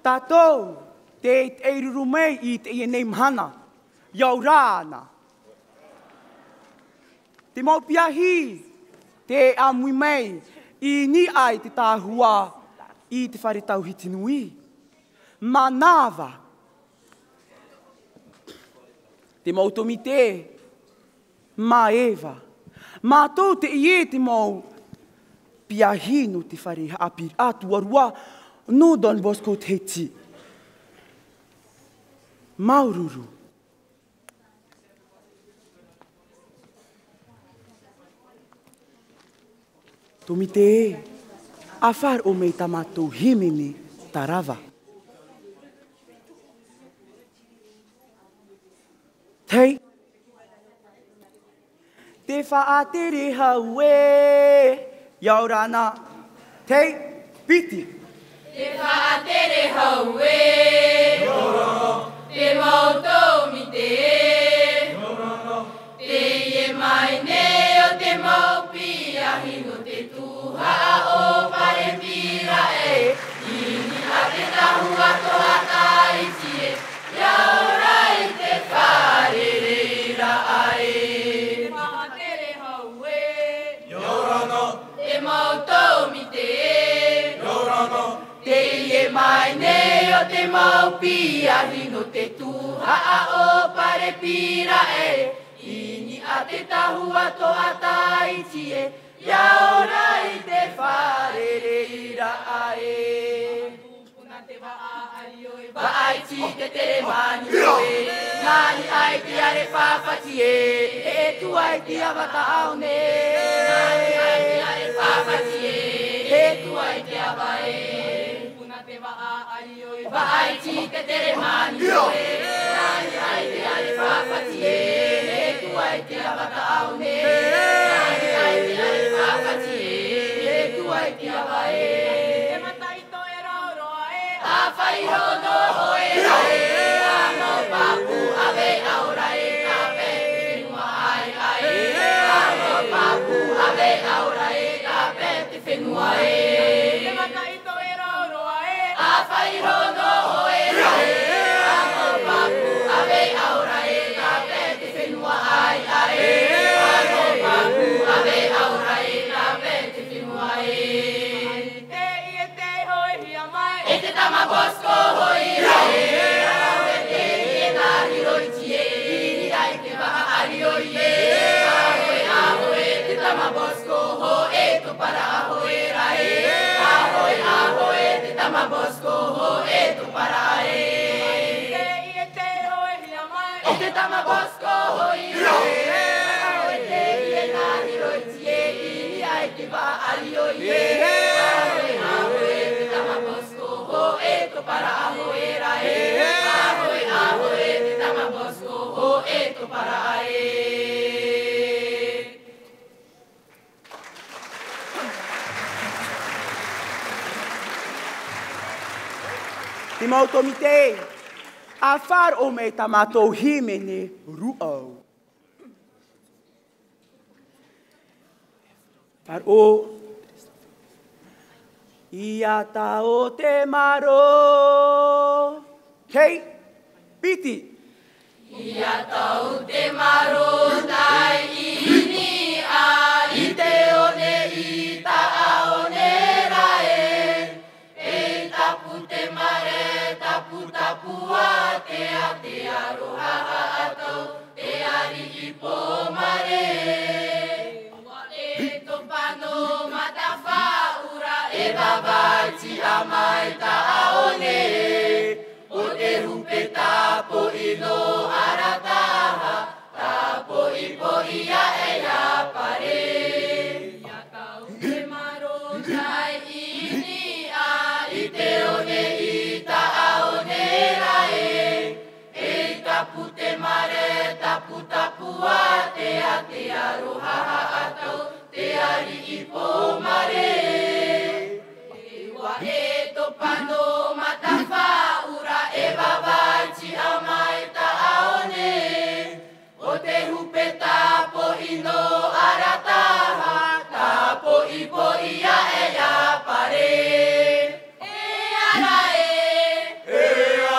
Tātou, tē, tē ʻaururu mai i teie nei mahana, ʻia ora na. Te mau piahi, tē ʻāmui mai i niʻa i te Tahua, i te fare tauhiti nui. Manava. Te mau tōmite, maeva. Mātou teie te mau piahi nō te fare haʻapiʻiraʻa tuarua nō Don Bosco Tahiti. Māuruuru. Tōmite, ʻa faʻaroʻo mai tā mātou hīmene Tarawa. Tei. Te faʻatere hau ē, ʻia ora na. Tei, piti. Te faʻatere hau ē, te mau tōmite ē. Teie mai nei o te mau piahi nō te tuhaʻa o Pare Pīraʻe. I niʻa i te Tahua Toha Tahiti ē, ʻia ora i te fare reira ē. Te faʻatere hau ē. ʻIa ora na. Te mau tōmite ē. ʻIa ora na. Teie mai nei o Te mau piahi nō te tuhaʻa o Parepiraʻe, i niʻa te tahua toʻa tāiti ē, ia ora i te fare reira ē. Vaʻa iti te tere māniho ē, nā niʻa i te are fāfati ē, e tua i te ava taʻaone. Nā niʻa i te are fāfati ē, e tua i te ava ē. Vaʻa iti te tere māniho ē, nā niʻa i te are fāfati ē, e tua i te ava taʻaone. Nā niʻa i te are fāfati ē, e tua i te ava ē. E mataʻi toe roa roa ē, a fai rono hoe ē, a mau pāpū ʻāvei ʻaore ē, tāpeʻa te fenua ʻaeʻae. A mau pāpū ʻāvei ʻaore ē, tāpeʻa te fenua ē. E mataʻi toe roa roa ē, a fai rono hoe ē, a mau pāpū ʻāvei ʻaore ē, tāpeʻa te fenua ʻaeʻae. A mau pāpū ʻāvei ʻaore ē, tāpeʻa te fenua ē. Te ie te hoʻi mai. E te tama Bosco hoʻi mai. Aho e te ie nā hiro iti ē, i niʻa i te vaʻa ʻārio ē. Aho e, aho e te tama Bosco hoʻi, e topa ra aho e ra ē. Aho e, aho e te tama Bosco hoʻi, e topa ra ē. Te ie te hoʻi mai. E te tama Bosco hoʻi mai. Aho e te ie nā hiro iti ē, i niʻa i te vaʻa ʻārio ē. Aho e, aho e te tama Bosco hoʻi, e topa ra aho e ra ē. Aho e, aho e te tama Bosco hoʻi, e topa ra ē. Te mau tōmite, a faʻaroʻo mai tā mātou hīmene rūʻau. Faʻaroʻo. Ia tau te maro. Hei, piti. Ia tau te maro, tae i niʻa i te one i taʻaone ra ē. E tapu te mare, tapu, tapu ā te, ā te aroha haʻatau, te ariʻi Pōmare. Ua e topa nō Matafaʻura, e vavaʻa iti mai taʻaone. ʻO te hupe tāpoʻi nō Arataha, tāpoʻipoʻi aʻe ia Pare. Ia tau te maro, tae i niʻa i te one i taʻaone ra ē. E tapu te mare, tapu, tapu ā te, ā te aroha haʻatau, te ariʻi Pōmare. Ua e topa nō Matafaʻura, e vavaʻa iti mai taʻaone. ʻO te hupe tāpoʻi nō Arataha, tāpoʻipoʻi aʻe ia Pare. E ara ē. E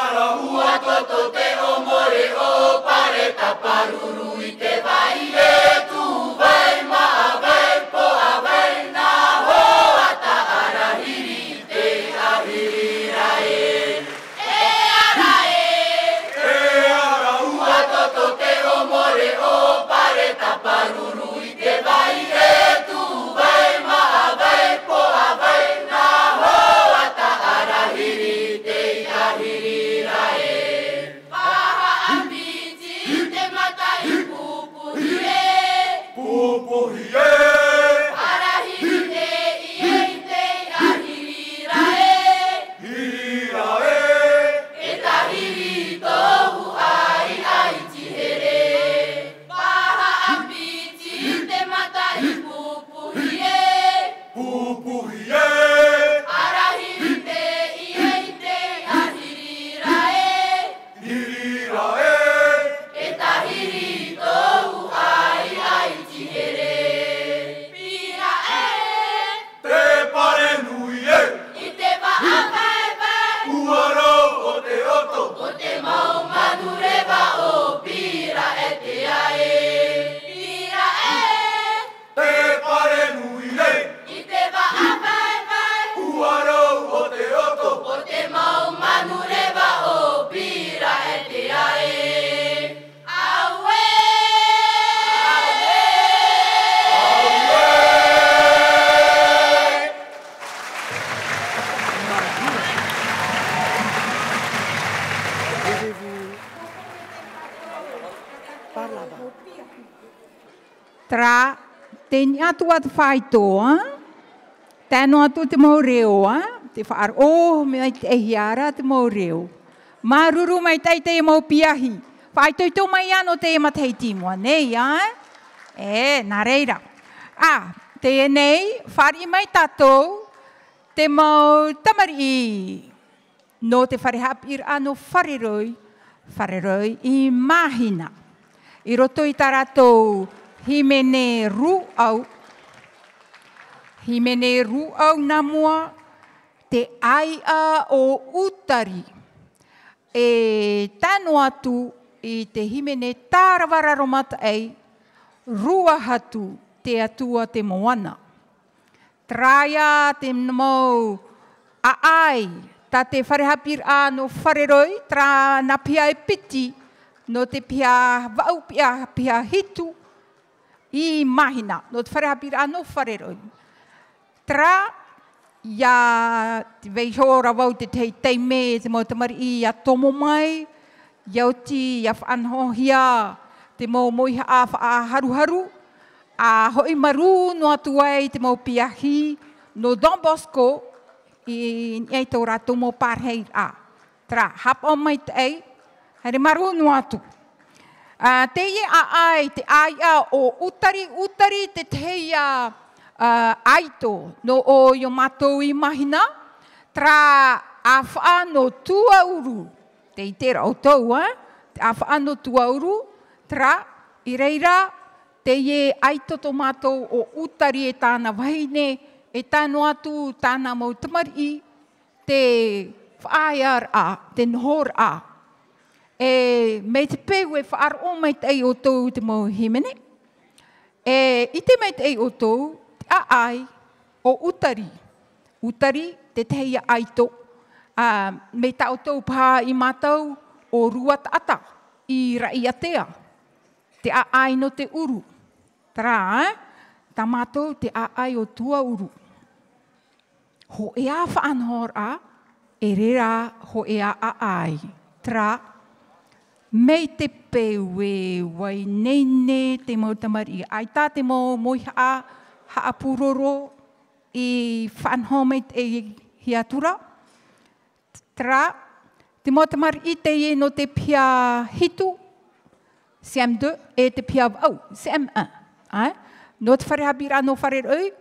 ara, ua toto te ʻōmore o Pare, tāparuru i te vai, e tū vai, maʻa vai, poʻa vai. Tei niʻa atu ā te faito, ā? Tae noa atu te mau reo, ā? Te faʻaroʻo mai te ʻehiara te mau reo. Māuruuru maitaʻi teie mau piahi. Faʻaitoito mai anō teie matahiti i mua nei, ā? E, nā reira. Ā, teie nei, fāriʻi mai tātou, te mau tamariʻi. Nō te fare haʻapiʻiraʻa nō Fareroi, Fareroi i Mahina. I roto i tā rātou hīmene rūʻau, hīmene rūʻau nā mua, te ʻāiʻa o Utari. E tae noa atu i te hīmene tārava raro mataʻi, Ruahatu te atua te moana. Terā ia te mau ʻāʻai, tā te fare haʻapiʻiraʻa nō Fareroi, terā nā piha e piti, nō te piha vaʻu, piha, piha hitu, i Mahina, nō te fare haʻapiʻiraʻa nō Fareroi. Terā, ia te vaiiho ra vau te tahi taime te mau tamariʻi ia tomo mai, ia oti, ia faʻanahohia te mau mauihaʻa faʻaharuharu, ʻa hoʻi marū noa atu ai te mau piahi nō Don Bosco, i niʻa i tō rātou mau parahiraʻa. Terā, haʻapaʻo maitaʻi, haere marū noa atu. Ā, teie ʻāʻai, te ʻāiʻa o Utari, Utari te tahi ia, ā, ʻaito, nō ʻō i ō mātou i Mahina, terā ʻāfaʻa nō Tuauru, tē ʻite ra ʻoutou, ā, te ʻāfaʻa nō Tuauru, terā, i reira, teie ʻaito tō mātou o Utari e tāna vahine, e tae noa atu tāna mau tamariʻi, te faʻaearaʻa, te nohoraʻa. E, mai te peu e faʻaroʻo maitaʻi ʻoutou te mau hīmene. E, ʻite maitaʻi ʻoutou, te ʻāʻai o Utari. Utari, te tahi ia ʻaito. Ā, mai tā ʻoutou paha i mātau ʻo Ruataʻata, i Raʻiātea. Te ʻāʻai nō te ʻuru. Terā, ē? Tā mātou te ʻāʻai o Tuauru. Hōʻē ā faʻanahoraʻa, e reira hōʻē ā ʻāʻai. Terā, mai te peu e vaiiho nei te mau tamariʻi, ʻaita te mau mauihaʻa haʻapuroro i faʻanaho mai te, i, hia atu ra. Terā, te mau tamariʻi teie nō te piha hitu, C M deux, e te piha vaʻu, C M un, ā? Nō te fare haʻapiʻiraʻa nō Fareroi,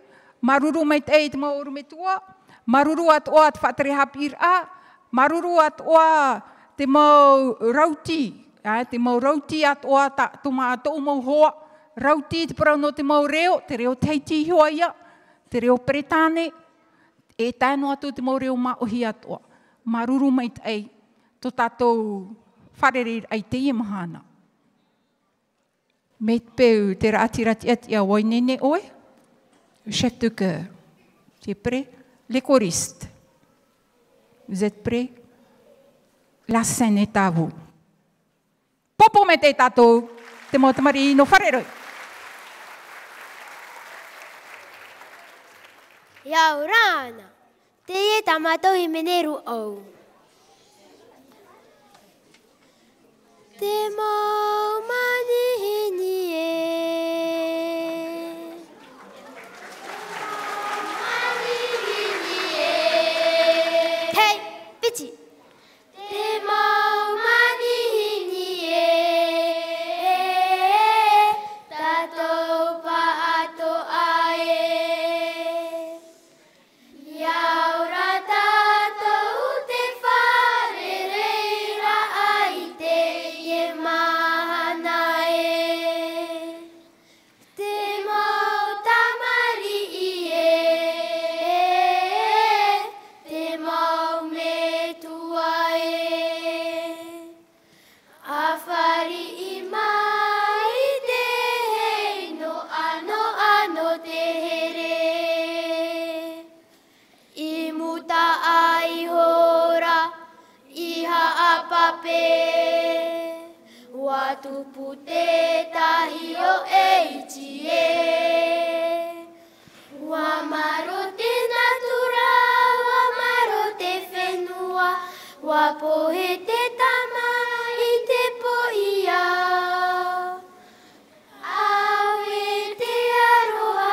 māuruuru maitaʻi te mau ʻorometua, māuruuru atoʻa te faʻatere haʻapiʻiraʻa, māuruuru atoʻa te mau rauti, ā, te mau rauti atoʻa tā, tō mā-, tōʻu mau hoa, rauti te parau nō te mau reo, te reo Tahiti iho ā ia, te reo Peretāne, e tae noa atu te mau reo māʻohi atoʻa. Māuruuru maitaʻi tō tātou fārereiraʻa i teie mahana. Mai te peu te raʻatira tiʻatiʻa, ʻua ineine ʻoe? Chef de chœur. Tu es prêt? Les choristes. Vous êtes prêts? La scène est à vous. Pōpō maitaʻi tātou, te mau tamariʻi nō Fareroi. ʻIa ora na. Teie tā mātou hīmene rūʻau. Te mau manihini ē. Hei, piti. Te mau manihini ē, tātou pāʻatoʻa ē. ʻIa ora tātou te fārereiraʻa i teie mahana ē. Te mau tamariʻi ē, te mau metua ē, ʻa fāriʻi mai i te hei noʻanoʻa nō te here. I mūtaʻa iho ra, i haʻapape, ʻua tupu te tahi ʻo ʻEiti ē. ʻUa maro te natura, ʻua maro te fenua, ʻua pohe te tama i te poʻia. Auē te aroha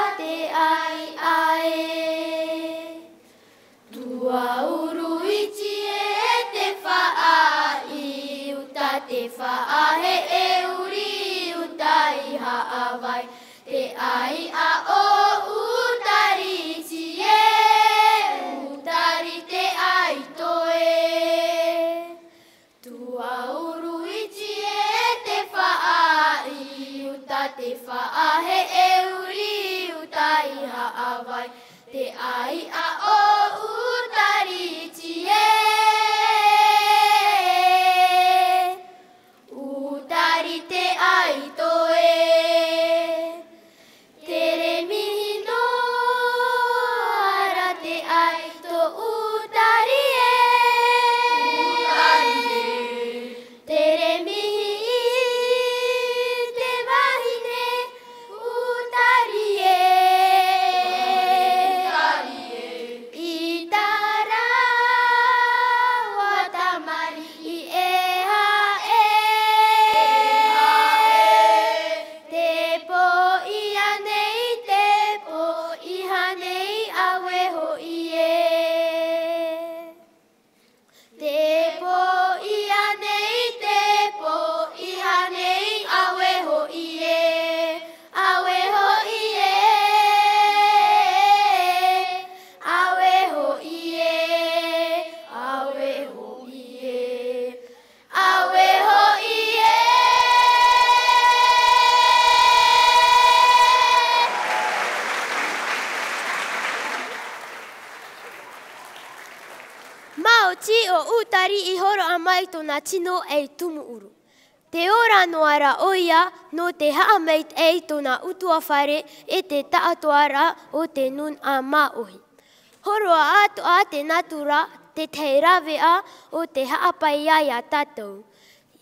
ʻĀvae, te ʻaiʻa o Utariti ē. Utari te ʻaito ē. Tere mihi noa ra te ʻaito Utari ē. Utari ē. Tere mihi i te vahine Utari ē. Utari ē. I tā rāua tamariʻi e haʻe. E haʻe. Te pō ʻia nei, te pō ʻia nei, auē hoʻi ē. Te pō ʻia nei, te pō ʻia nei, auē hoʻi ē, auē hoʻi ē, auē hoʻi ē, auē hoʻi ē, auē hoʻi ē. Maoti ʻo Utari i hōroʻa mai tōna tino ei tumu ʻuru. Te ora noa ra ʻoia nō te haʻamaitaʻi i tōna ʻutuāfare e te taʻatoʻaraʻa o te nūnaʻa māʻohi. Hōroʻa atoʻa te natura, te tahi rāveʻa o te haʻapaʻo ia tātou.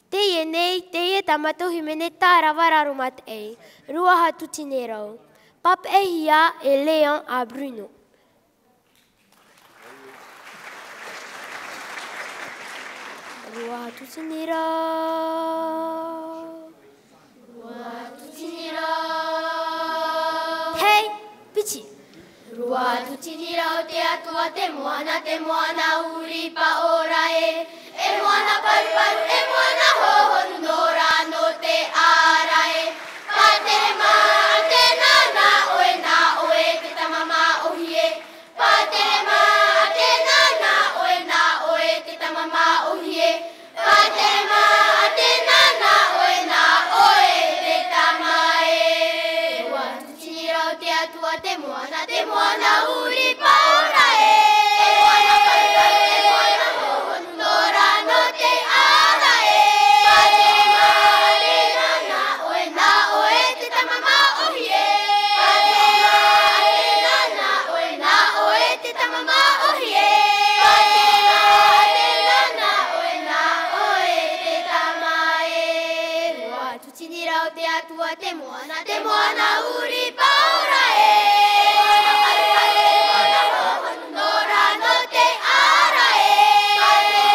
Teie nei, teie tā mātou hīmene tārava raromataʻi, Ruaha Tutinirau. Pāpaʻihia e Léon a Bruno. Ruaha Tutinirau. Ruaha Tutinirau. Hei, piti. Ruaha Tutinirau, te Atua te moana, te moana ʻuri paʻora ē. E moana paruparu, e moana hohonu, nō rā nō te ara ē. Pāterema, ʻa tēnā nā ʻoe, nā ʻoe te tama māʻohi ē. Pāterema, ʻa tēnā nā ʻoe, nā ʻoe te tama māʻohi ē. Pāterema, ʻa tēnā nā ʻoe, nā ʻoe te tama ē. Ruaha Tutinirau, te Atua te moana, te moana ʻuri paʻora ē. E moana paruparu, e moana hohonu, nō rā nō te ara ē. Pāterema, ʻa tēnā nā ʻoe, nā ʻoe te tama māʻohi ē. Pāterema, ʻa tēnā nā ʻoe, nā ʻoe te tama māʻohi ē. Pāterema, ʻa tēnā nā ʻoe, nā ʻoe te tama ē. Ruaha Tutinirau, te Atua te moana, te moana ʻuri paʻora ē. E moana paruparu, e moana hohonu, nō rā nō te ara ē. Pāterema,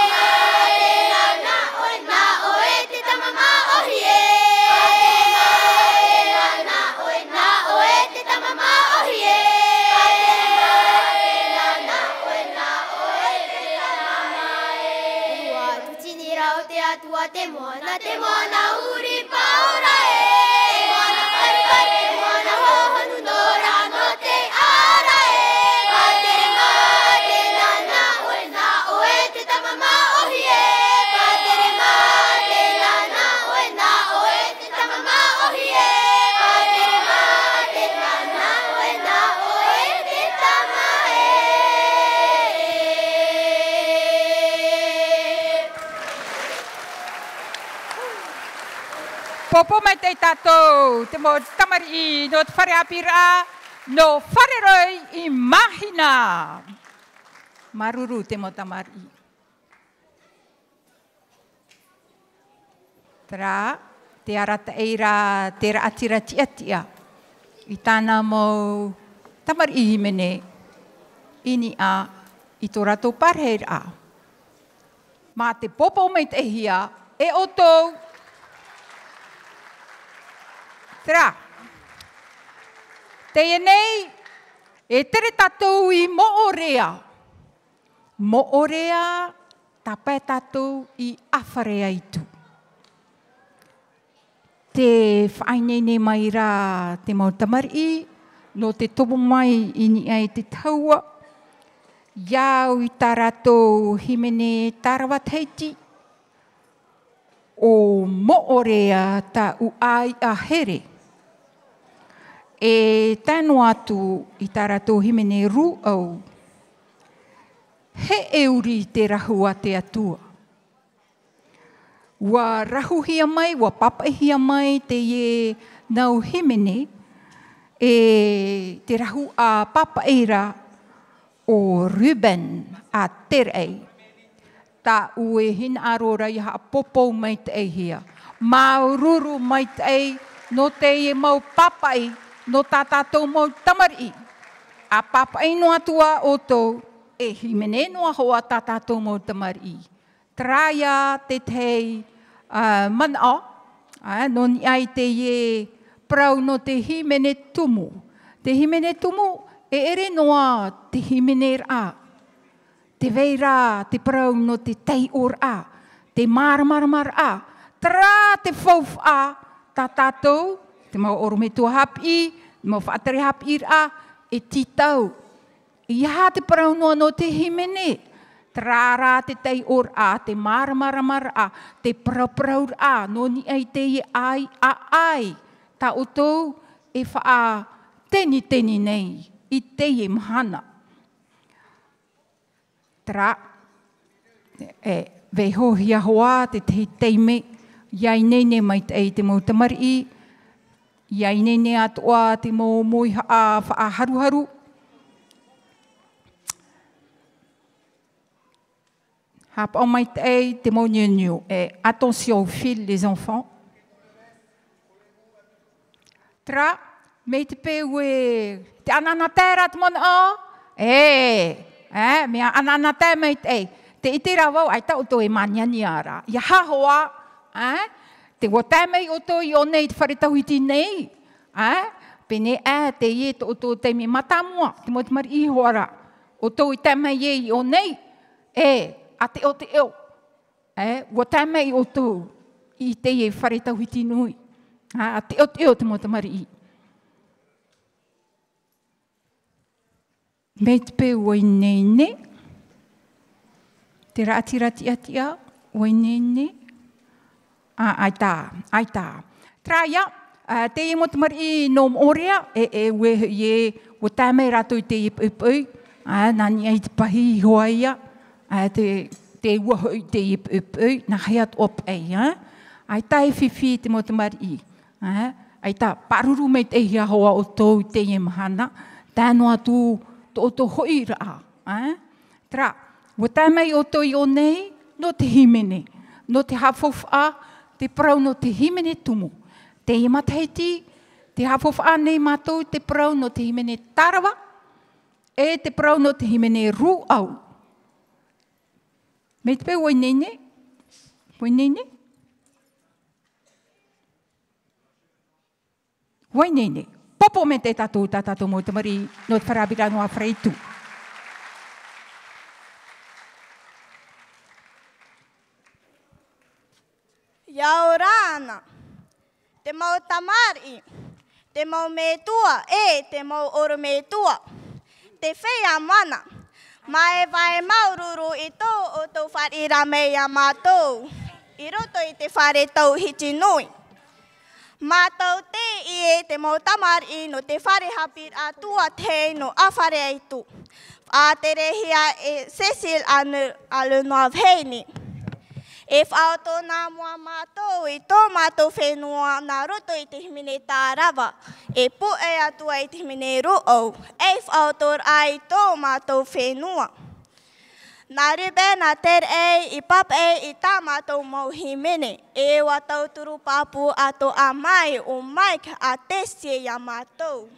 ʻa tēnā nā ʻoe, nā ʻoe te tama māʻohi ē. Pāterema, ʻa tēnā nā ʻoe, nā ʻoe te tama māʻohi ē. Pāterema, ʻa tēnā nā ʻoe, nā ʻoe te tama ē. Ruaha Tutinirau, te Atua te moana, te moana ʻuri paʻora ē. E moana paruparu, e moana hohonu, nō rā nō te ara ē. Pāterema, ʻa tēnā nā ʻoe, nā ʻoe te tama māʻohi ē. Pāterema, ʻa tēnā nā ʻoe, nā ʻoe te tama māʻohi ē. Pāterema, ʻa tēnā nā ʻoe, nā ʻoe te tama ē. Pōpō maitaʻi tātou, te mau tamariʻi nō te fare ʻāpīraʻa, nō Fāreroi i Māhina. Māuruuru te mau tamariʻi. Terā, tē arataʻi ra te raʻatira tiʻatiʻa i tāna mau tamariʻi hīmene i niʻa i tō rātou parahiraʻa. Mā te pōpō maitaʻihia e ʻoutou. Terā, teie nei, e tere tātou i Moʻorea. Moʻorea, tāpae tātou i ʻĀfare Aitu. Tē faʻaineine mai ra te mau tamariʻi, nō te tomo mai i niʻa i te tahua, ʻia au i tā rātou hīmene tārava Tahiti, ʻo Moʻorea tāʻu ʻāiʻa here. e tae noa atu i tā rātou hīmene rūʻau. He ʻeuri te rahu a te Atua. Ua rahuhia mai, ua pāpaʻihia mai teie nau hīmene, e te rahu a pāpaʻi ra ʻo Ruben a Terei. Tāʻu e hinaʻaro ra ʻia haʻapōpou maitaʻihia. Māuruuru maitaʻi nō teie mau pāpaʻi, nō tā tātou mau tamariʻi. ʻA pāpaʻi noa atu ā ʻoutou, e hīmene noa hoʻi tā tātou mau tamariʻi. Terā ia te tahi, ā, manaʻo, ā, nō niʻa i teie parau nō te hīmene tumu. Te hīmene tumu, e ʻere noa te hīmene raʻa. Tē vai ra te parau nō te taiʻoraʻa, te māramaramaraʻa, terā te faufaʻa tā tātou, te mau ʻorometua haʻapiʻi, te mau faʻatere haʻapiʻiraʻa, e tītau. ʻEiaha te parau noa nō te hīmene, terā rā te taiʻoraʻa, te māramaramaraʻa, te parauparauraʻa, nō niʻa i teie ʻāʻai, ʻāʻai, tā ʻoutou e faʻateniteni nei i teie mahana. Terā, e, vaihohia hoʻi te tahi taime, ʻia ineine maitaʻi te mau tamariʻi, ʻia ineine atoʻa te mau mōihaʻa faʻaharuharu. Haʻapaʻo maitaʻi te mau niuniu, e, attention au fil, les enfants. Terā, mai te peu e, te ʻanaʻanatae ra te manaʻo? E, e, mea ʻanaʻanatae maitaʻi. Tē ʻite ra vau, ʻaita ʻoutou e māniania ra. ʻEiaha hoʻi, e, tē ʻua tae mai ʻoutou i ʻō nei i te fare tauhiti nei, e, pēnei, e, teie tō ʻoutou taime mātāmua, te mau tamariʻi hoʻi ra. ʻOutou i tae mai ē i ʻō nei, e, ʻa teʻoteʻo. E, ʻua tae mai ʻoutou i teie fare tauhiti nui. ʻA, ʻa teʻoteʻo te mau tamariʻi. Mai te peu ʻua ineine. Te raʻatira tiʻatiʻa, ʻua ineine. ʻA, ʻaita, ʻaita. Terā ia, ā, teie mau tamariʻi nō Moʻorea, e, e, ʻua, e, ʻua tae mai rātou i teie poʻipoʻi, ā, nā niʻa i te pahī iho ā ia, ā, te, te ua hoʻi teie poʻipoʻi, nā hea atoʻa paʻi, ā? ʻAita e fifi te mau tamariʻi, ā? ʻAita, pāruru maitaʻihia hoʻi ʻoutou i teie mahana, tae noa atu tō ʻoutou hoʻiraʻa, ā? Terā, ʻua tae mai ʻoutou i ʻō nei, nō te hīmene, nō te haʻafaufaʻa, te parau nō te hīmene tumu. Teie matahiti, tē haʻafaufaʻa nei mātou te parau nō te hīmene tārava, e te parau nō te hīmene rūʻau. Mai te peu ʻua ineine, ʻua ineine. ʻUa ineine. Pōpō maitaʻi tātou, tā tātou mau tamariʻi, nō te fare haʻapiʻiraʻa nō Afaraitu. ʻIa ora na. Te mau tamariʻi, te mau metua, e te mau ʻorometua. Te feiā mana. Mai vai māuruuru i tō ʻoutou fāriʻi ra mai iā mātou. I roto i te fare tauhiti nui. Mātou teie te mau tamariʻi nō te fare haʻapiʻiraʻa tuatāpapa nō Afaraitu. Faʻaterehia e Cécile Anu-, Alenoa Vahine. E faʻaotona mua mātou i tō mātou fenua nā roto i te hīmene tārava. E pūʻe atu ai te hīmene rūʻau. E faʻaotoraʻa i tō mātou fenua. Nā Rubena Terei i pāpaʻi i tā mātou mau hīmene. E ʻua tauturu pāpū atoʻa mai ʻo Mike a Tessie iā mātou.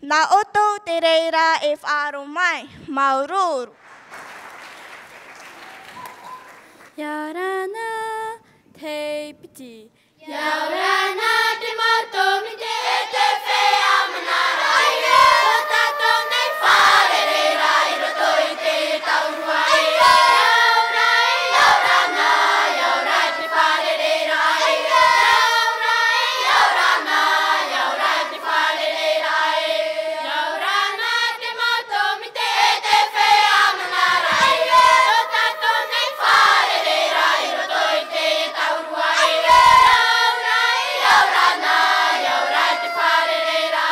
Nā ʻoutou te reira e faʻaroʻo mai, māuruuru. ʻIa ora na, te piti. ʻIa ora na te mau tōmite e te feiā mana ra. ʻAita, ʻo tātou nei fare reira i roto i te taurua. ʻIa ora, ʻia ora na, ʻia ora te fare reira. ʻIa ora, ʻia ora na, ʻia ora te fare reira. ʻIa ora na te mau tōmite e te feiā mana ra. ʻAita, ʻo tātou nei fare reira i roto i te taurua. ʻIa ora, ʻia ora na, ʻia ora te fare reira.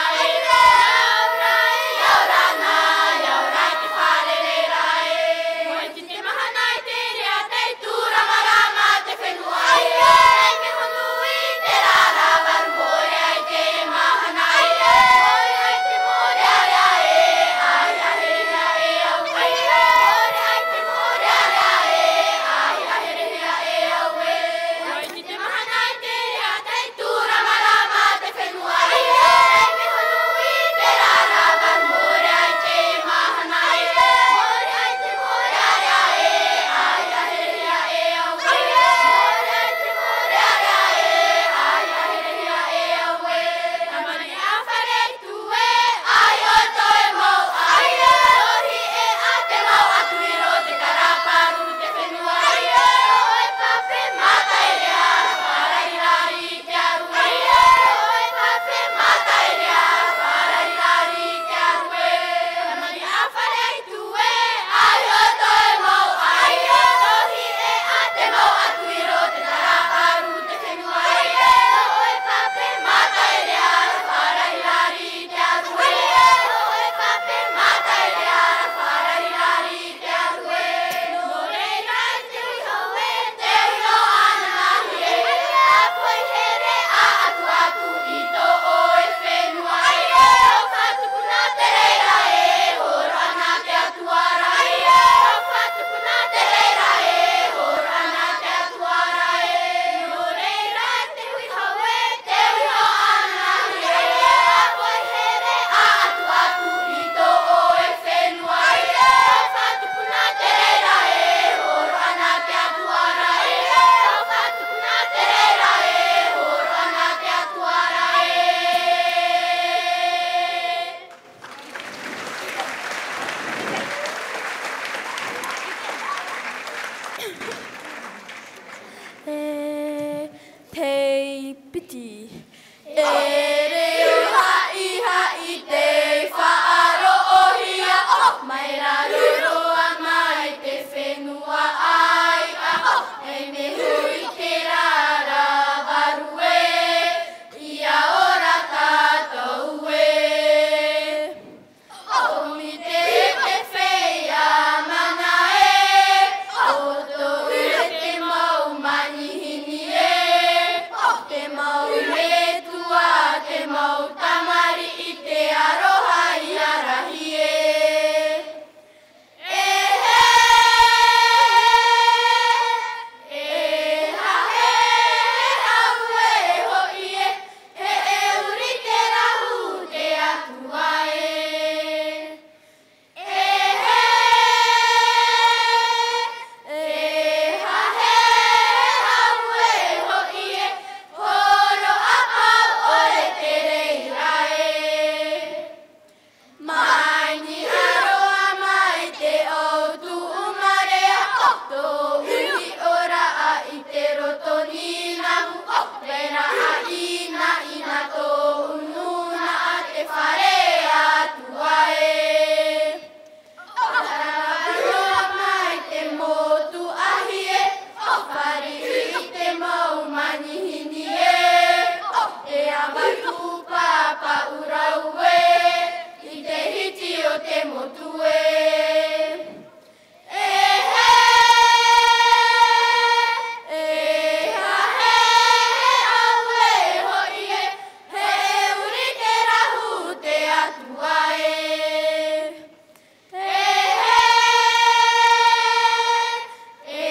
Mai raro roa mai te fenua ʻāiʻa, e mea hoʻi te raravarue, ʻia ora tātou ē. ʻOmi te, te feiā mana ē, ʻo tōʻu e te mau manihini ē, te mau metua, te mau tamariʻi, te aroha ʻia rahi ē. E hē, e hē, e hē, auē hoʻi ē, he ʻeuri te rahu te Atua ē. E hē, e hē, auē hoʻi ē, hōroʻa pauʻore te reira ē. Mai niʻa roa mai te ʻōtuʻu marea, tōʻu hiʻoraʻa i te roto nīnamu, veraʻa inaina tōʻu nūnaʻa te fare Atua ē. Rarahi roa mai te motu ʻāhie, fāriʻi i te mau manihini ē, e ʻavatu pāpaʻu rau ē, i te hiti o te motu ē. E hē, e hē, auē hoʻi ē, he ʻeuri te rahu te Atua ē. E hē, e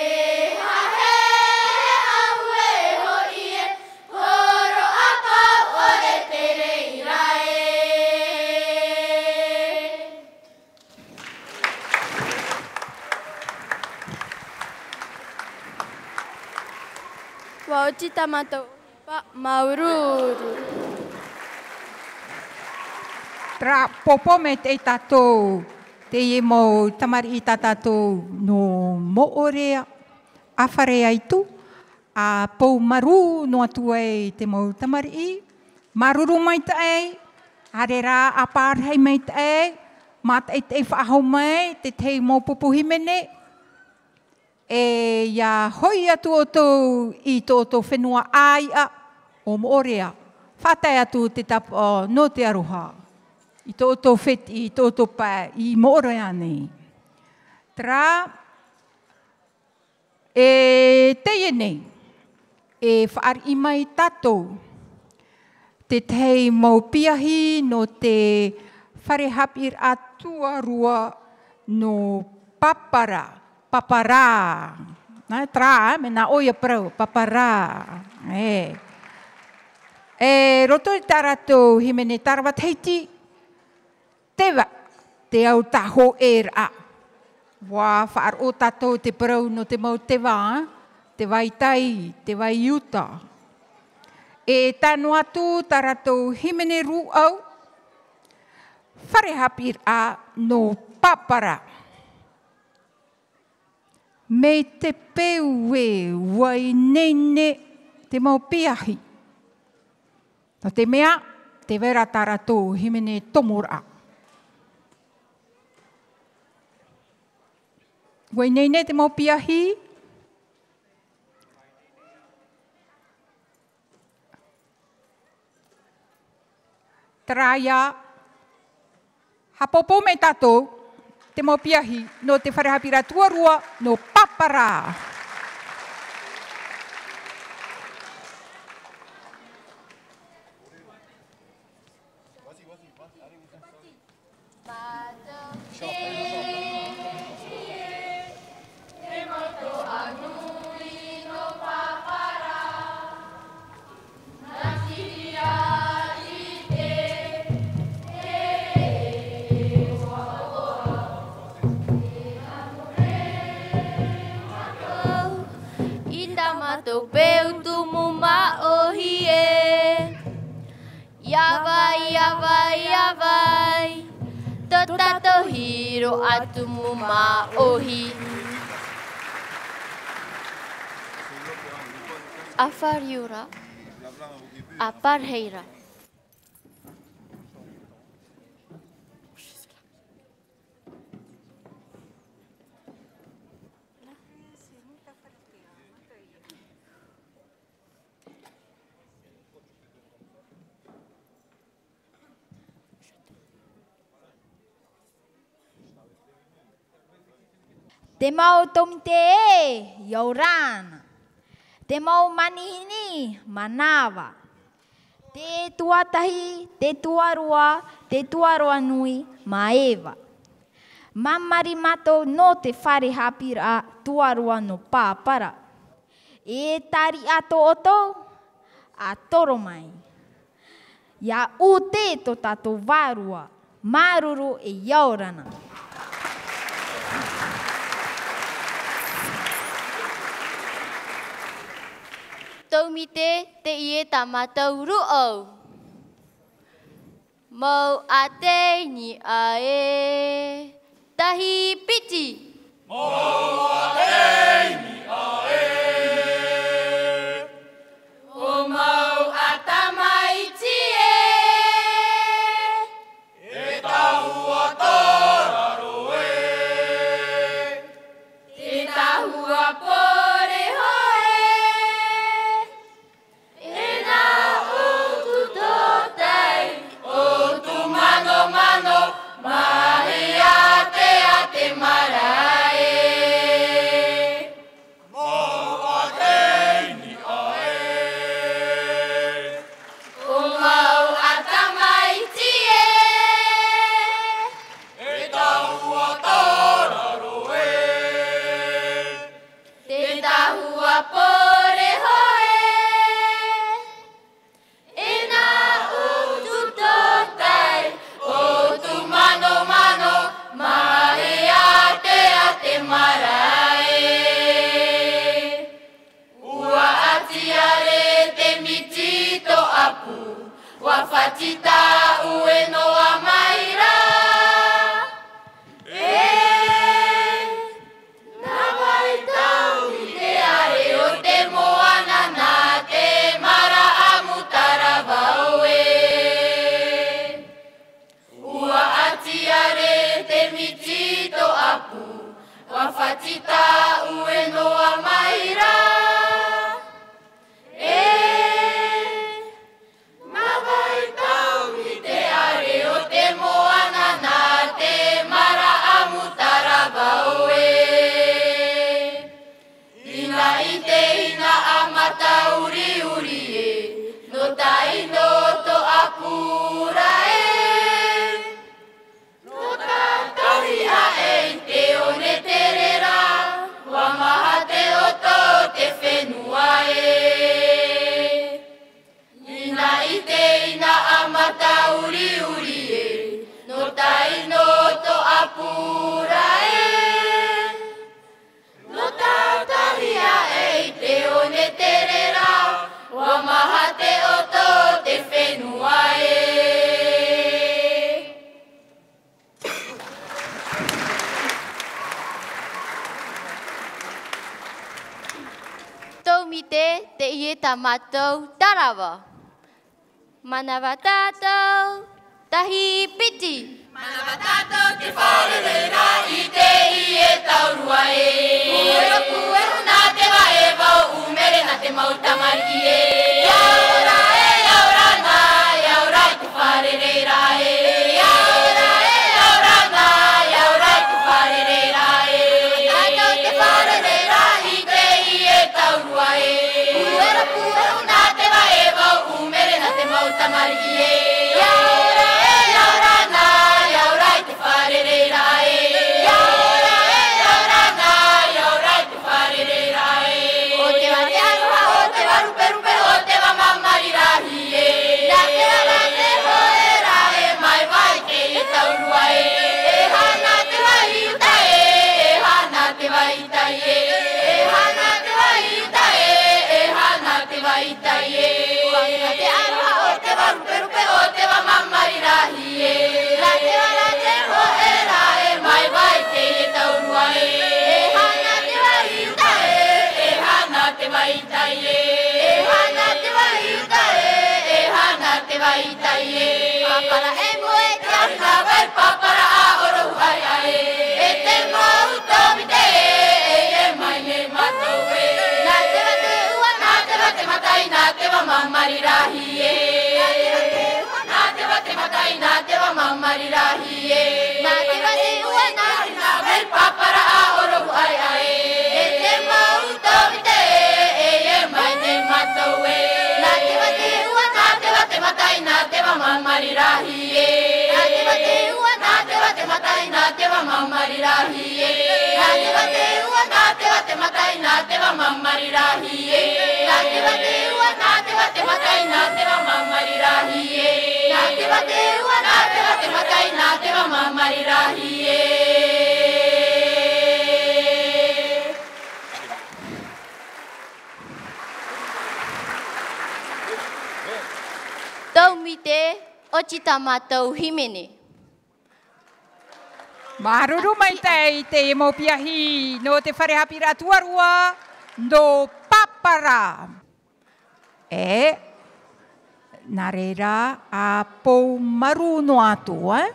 hē, auē hoʻi ē, hōroʻa pauʻore te reira ē. ʻUa oti tā mātou ʻohipa, māuruuru. Terā, pōpō maitaʻi tātou, teie mau tamariʻi tā tātou nō Moʻorea, ʻa Fareaitu, ʻa pou marū noa atu ai te mau tamariʻi, māuruuru maitaʻi, haere rā ʻa pārahi maitaʻi, mātaʻitaʻi faʻahou mai, te tahi mau pupu hīmene, e ʻia hoʻi atu ʻoutou i tō ʻoutou fenua ʻāiʻa ʻo Moʻorea, faʻatae atu te tāpaʻo nō te aroha, i tō ʻoutou feti, i tō ʻoutou pae, i Moʻorea nei. Terā, e teie nei, e fāriʻi mai tātou, te tahi mau piahi nō te fare haʻapiʻiraʻa tuarua nō Papara, Papara. Nā, terā, e, mea nā ʻoe ʻia parau, Papara. E. E roto i tā rātou hīmene tārava Tahiti, teva, te autahuʻeraʻa. ʻUa faʻaroʻo tātou te parau nō te mau teva, te vai tai, te vai uta. E tae noa atu tā rātou hīmene rūʻau, fare haʻapiʻiraʻa nō Papara. Mai te peu ē ʻua ineine te mau piahi. Nō te mea, tē vai ra tā rātou hīmene tomoraʻa. ʻUa ineine te mau piahi. Terā ia, haʻapōpō mai tātou, te mau piahi, nō te fare haʻapiʻiraʻa tuarua, nō Papara. I tā mātou peu tumu māʻohi ē. ʻIa vai, ʻia vai, ʻia vai, tō tātou hiroʻa tumu māʻohi. ʻA fāriu ra, ʻa pārahi ra. Te mau tōmite ē, ʻia ora na. Te mau manihini, mānava. Te tuatahi, te tuarua, te tuarua nui, māeva. Māmari mātou nō te fare haʻapiʻiraʻa tuarua nō Pāpara. E tariʻa tō ʻoutou, ʻa toro mai. ʻIa ʻūtē tō tātou vārua, māuruuru ʻe ʻia ora na. Tōmite, teie tā mātou rūʻau. Mau ʻāteini ʻā ē, tahi piti. Mau ʻāteini ʻā ē. ʻO mau ʻā tamaiti ē. E tahua tōraro ē. Te tahua pore hōʻē. E nā ʻoutou tōtai, ʻoutou manomano, mahi ā te, ā te marae. Mau ʻāteini ʻā ē. ʻO mau ʻā tamaiti ē. E tahua tōraro ē. Te tahua pore hōʻē. E nā ʻoutou tōtai, ʻoutou manomano, mahi ā te, ā te marae. ʻUa ʻati ʻare te miti tō ʻapu, ʻua fati tāʻue noa mai ra. E, nā vai tau i te ʻare o te moana, nā te maraʻa mūtaravaʻo ē. ʻUa ʻati ʻare te miti tō ʻapu, ʻua fati tāʻue noa mai ra. E, nā vai tau i te ʻare o te moana, nā te maraʻa mūtaravaʻo ē. Inaha i te hinaʻaro mātāʻuriʻuri ē, nō tahi nō tō ʻapu ra ē. Nō tātahi aʻe i te one tere ra, ʻua maha te ʻoto o te fenua ē. Inaha i te hinaʻaro mātāʻuriʻuri ē, nō tahi nō tō ʻapu ra ē. Nō tātahi aʻe i te one tere ra, ʻua maha te ʻoto o te fenua ē. Tōmite, teie tā mātou tarava. Manava tātou, tahi, piti. Manava tātou te fare reira i teie taurua ē. Puehu, puehu, nā te vaʻe vau ʻumere, nā te mau tamariʻi ē. ʻIa ora ē, ʻia ora na, ʻia ora i te fare reira ē. ʻIa ora ē, ʻia ora na, ʻia ora i te fare reira ē. Tātou te fare reira i teie taurua ē. Puehu, puehu, nā te vaʻe vau ʻumere, nā te mau tamariʻi ē. ʻIa ora ē, ʻia ora na, ʻia ora i te fare reira ē. ʻIa ora ē, ʻia ora na, ʻia ora i te fare reira ē. ʻO te vā te aroha, ʻo te vā ruperupe, ʻo te vā māmari rahi ē. Nā te vā, nā te hōʻē ra e maeva i teie taurua ē. E aha na te vā i uta ē, e aha na te vā i tai ē. E aha na te vā i uta ē, e aha na te vā i tai ē. ʻO te vā te aroha, ʻo te vā ruperupe, ʻo te vā māmari rahi ē. Nā te vā, nā te hōʻē ra e maeva i teie taurua ē. E aha na te vā i uta ē, e aha na te vā i tai ē. E aha na te vā i uta ē, e aha na te vā i tai ē. Pāpara e moe, te ahi nā vai, pāpara ʻa ʻorohu ʻareʻa ē. E te mau tōmite ē, e ʻē mai nei mātou ē. Nā te vā te ua, nā te vā te matai, nā te vā māmari rahi ē. Nā te vā te ua, nā te vā te matai, nā te vā māmari Māmari rahi e, nā te vā te ua, nā te vā te matai, nā te vā māmari rahi e. Nā te vā te ua, nā te vā te matai, nā te vā māmari rahi e. Nā te vā te ua, nā te vā te matai, nā te vā māmari rahi e. Tau mite, oti tā mātou hīmene. Māuruuru maitaʻi i te mau piahi nō te fare haʻapiʻiraʻa tuarua, nō Papara. E, nā reira, ʻa pou marū noa atu, e?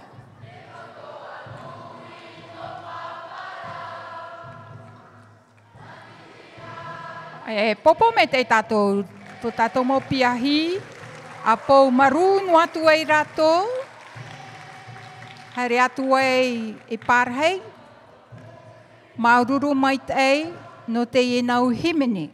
E, pōpō maitaʻi tātou, tō tātou mau piahi, ʻa pou marū noa atu ai rātou, haere atu ai e pārahi, māuruuru maitaʻi nō teie nau hīmene.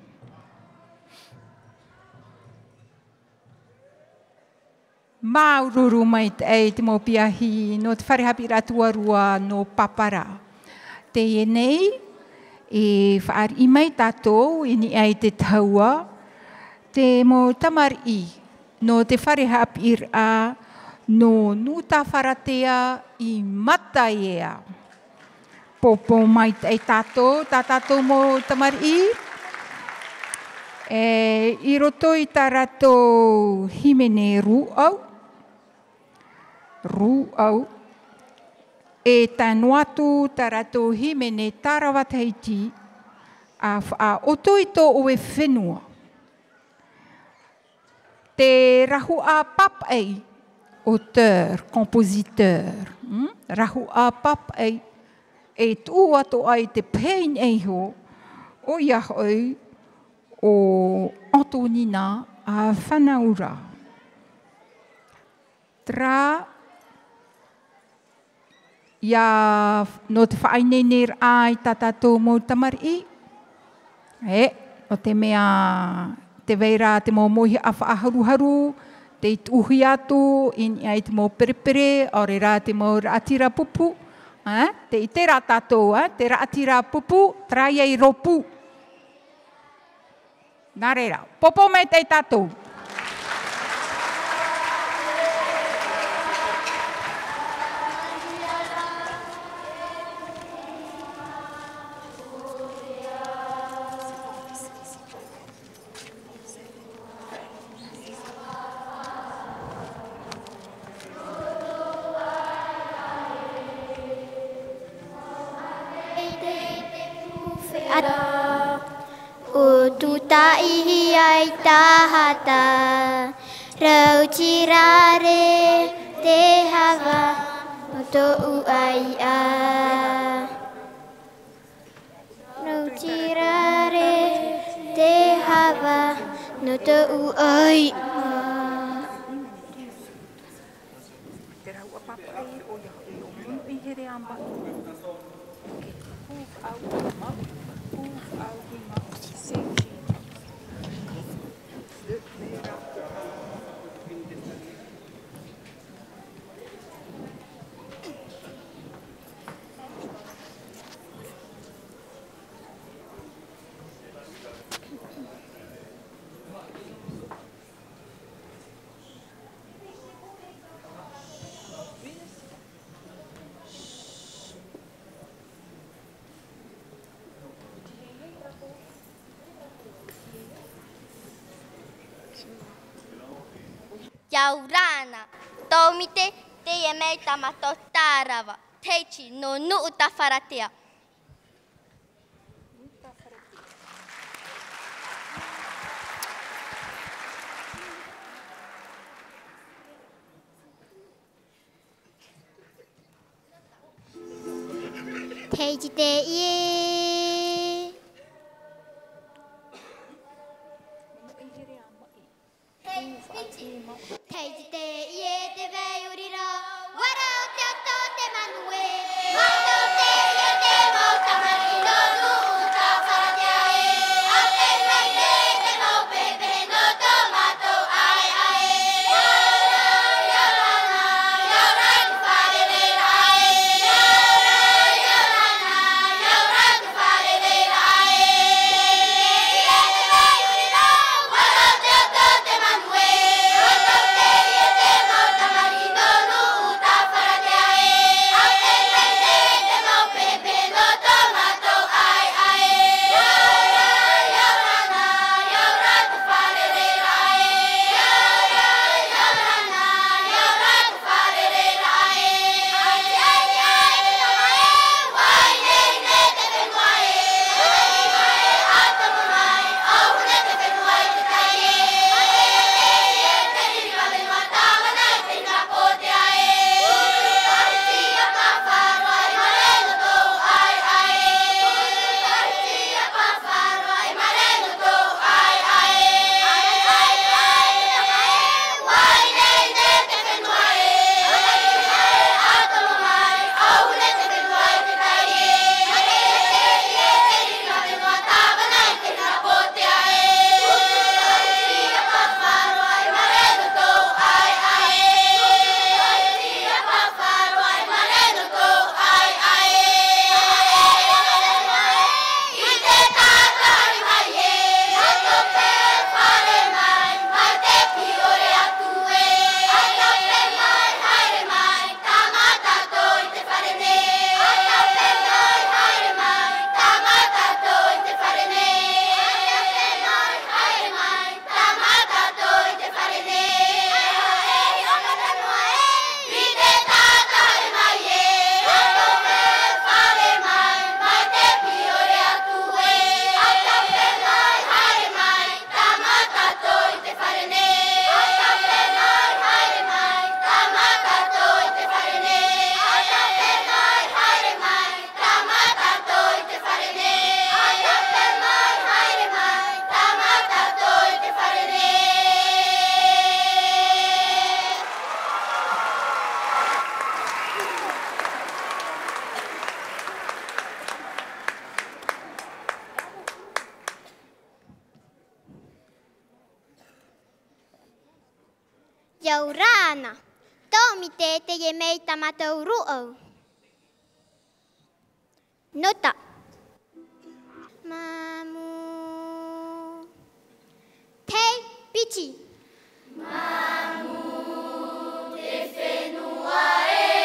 Māuruuru maitaʻi te mau piahi nō te fare haʻapiʻiraʻa tuarua nō Papara. Teie nei, e fāriʻi mai tātou i niʻa i te tahua, te mau tamariʻi nō te fare haʻapiʻiraʻa nō Nuʻutāfaratea i Mataea. Pōpō maitaʻi tātou, tā tātou mau tamariʻi. E, i roto i tā rātou hīmene rūʻau, rūʻau, e tae noa atu tā rātou hīmene tārava Tahiti, ʻa faʻaʻoto i tō ʻoe fenua. Te rahuʻa papaʻi, auteur, compositeur, hmm? Rahuʻa papaʻi, e tuʻu atoʻa i te pēni iho, ʻoia hoʻi, ʻo Antonina ʻa Fanaura. Terā, ʻia, nō te faʻaineineraʻa i tā tātou mau tamariʻi. E, nō te mea, tē vai ra te mau mauhaʻa faʻaharuharu, tei tuʻuhia atu, i niʻa i te mau perepere, ʻaore rā te mau raʻatira pupu. E, tē ʻite ra tātou, e, te raʻatira pupu, terā ïa i rōpū. Nā reira, pōpō maitaʻi tātou. ʻO tūtaʻihia i tahata, rautirare te hava nō tōʻu aiʻa. Rautirare te hava nō tōʻu aiʻa. Te rauʻa papaʻi, ʻoia hoʻi ʻo Monoʻi Here a Maʻi. Pū faʻauhima, pū faʻauhima, seki. Kia ora na, tō Mite, teie mai tā mātou tārava, Tahiti nō Nuʻutāfaratea. Tahiti teie. Tahiti teie te vai ʻōrero, ʻua rau te ato te manu ē. Mātou teie te mau tamariʻi nō Nuʻutāfaratea ē. ʻA tei mai te mau pehepehe nō tō mātou ʻāeʻa ē. Ia ora, ia ora na, ia ora i te fare reira ē. Ia ora, ia Ana. Tōmite teie mai tā mātou rūʻau. Nota. Mamu. Tei piti. Mamu te fenua e.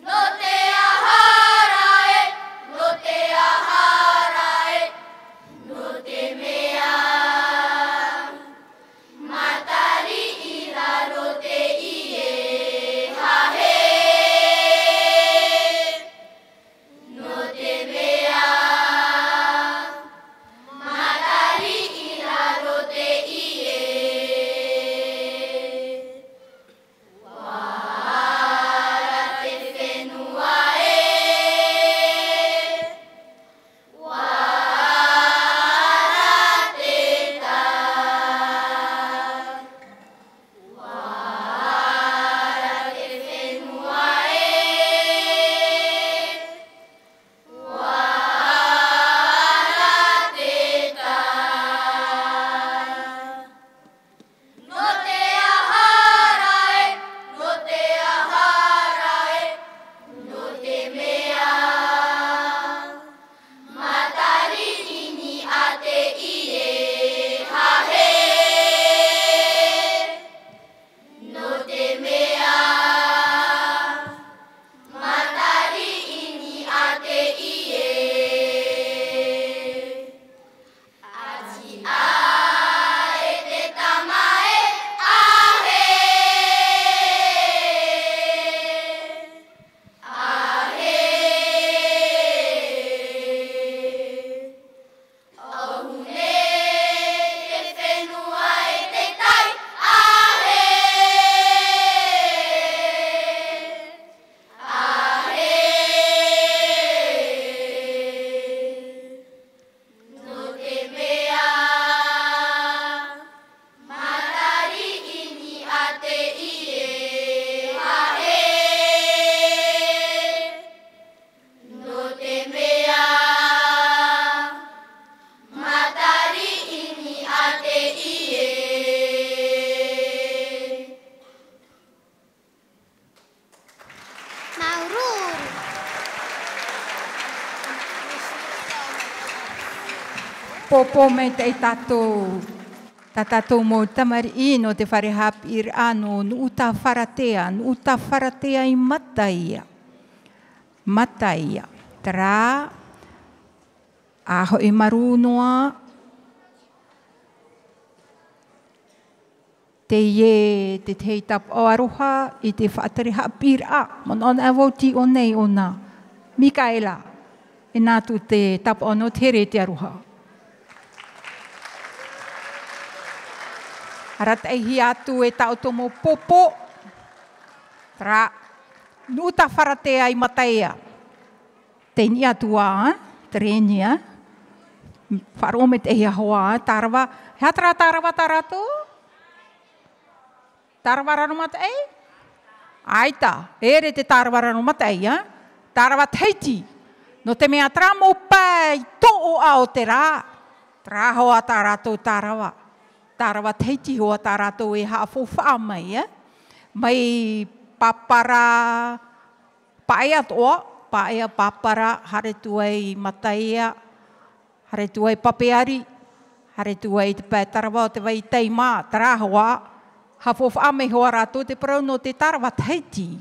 Nō te aha rā e, nō te aha rā e, nō te mea matariʻi rā nō te ie hahe. Nō te mea matariʻi rā nō te ie. Ua ara te fenua e, ua ara te tā. Ua ara te fenua e, ua ara te tā. Nō te aha rā e, nō te aha rā e, nō te mea matariʻi niʻa te ie hahe. Nō te mea matariʻi niʻa te ie. Ati ā e te tama e, āhē, āhē. Auhune te fenua e te tai, āhē, āhē. Nō te mea matariʻi niʻa te ie hahe. Nō te mea matariʻi niʻa te ie. Māuruuru. Pōpō maitaʻi tātou, tā tātou mau tamariʻi nō te fare haʻapiʻiraʻa nō Nuʻutafaratea, Nuʻutafaratea i Mataia. Mataia. Terā, ʻa hoʻi marū noa, teie te tahi tāpaʻo aroha i te faʻatere haʻapiʻiraʻa. Manaʻo anaʻe vau tei ʻō nei ʻōna. Mikaela, e nā atu te tāpaʻo nō te here i te aroha. Arataʻihia atu e tā ʻoutou mau pōpō. Terā, Nuʻutafaratea i Mataia. Tei niʻa atu ā, ā, terēni, ā. Faʻaroʻo mai te ʻahiahi, ā, Tarawa. E aha terā Tarawa tā rātou? Tarawa Raromataʻi? ʻAita, ʻeʻere te Tarawa Raromataʻi, ā. Tarawa Tahiti. Nō te mea terā mau pae i tō ʻō ā o te rā. Terā hoʻi tā rātou Tarawa. Tarawa Tahiti hoʻi tā rātou e haʻafaufaʻa mai, ā. Mai Papara, Paea atoʻa, Paea, Papara, haere atu ai Mataia, haere atu ai Papeari, haere atu ai te pae Tarawa o te Vai Taima, terā hoʻi, haʻafaufaʻa mai hoʻi rātou te parau nō te Tarawa Tahiti.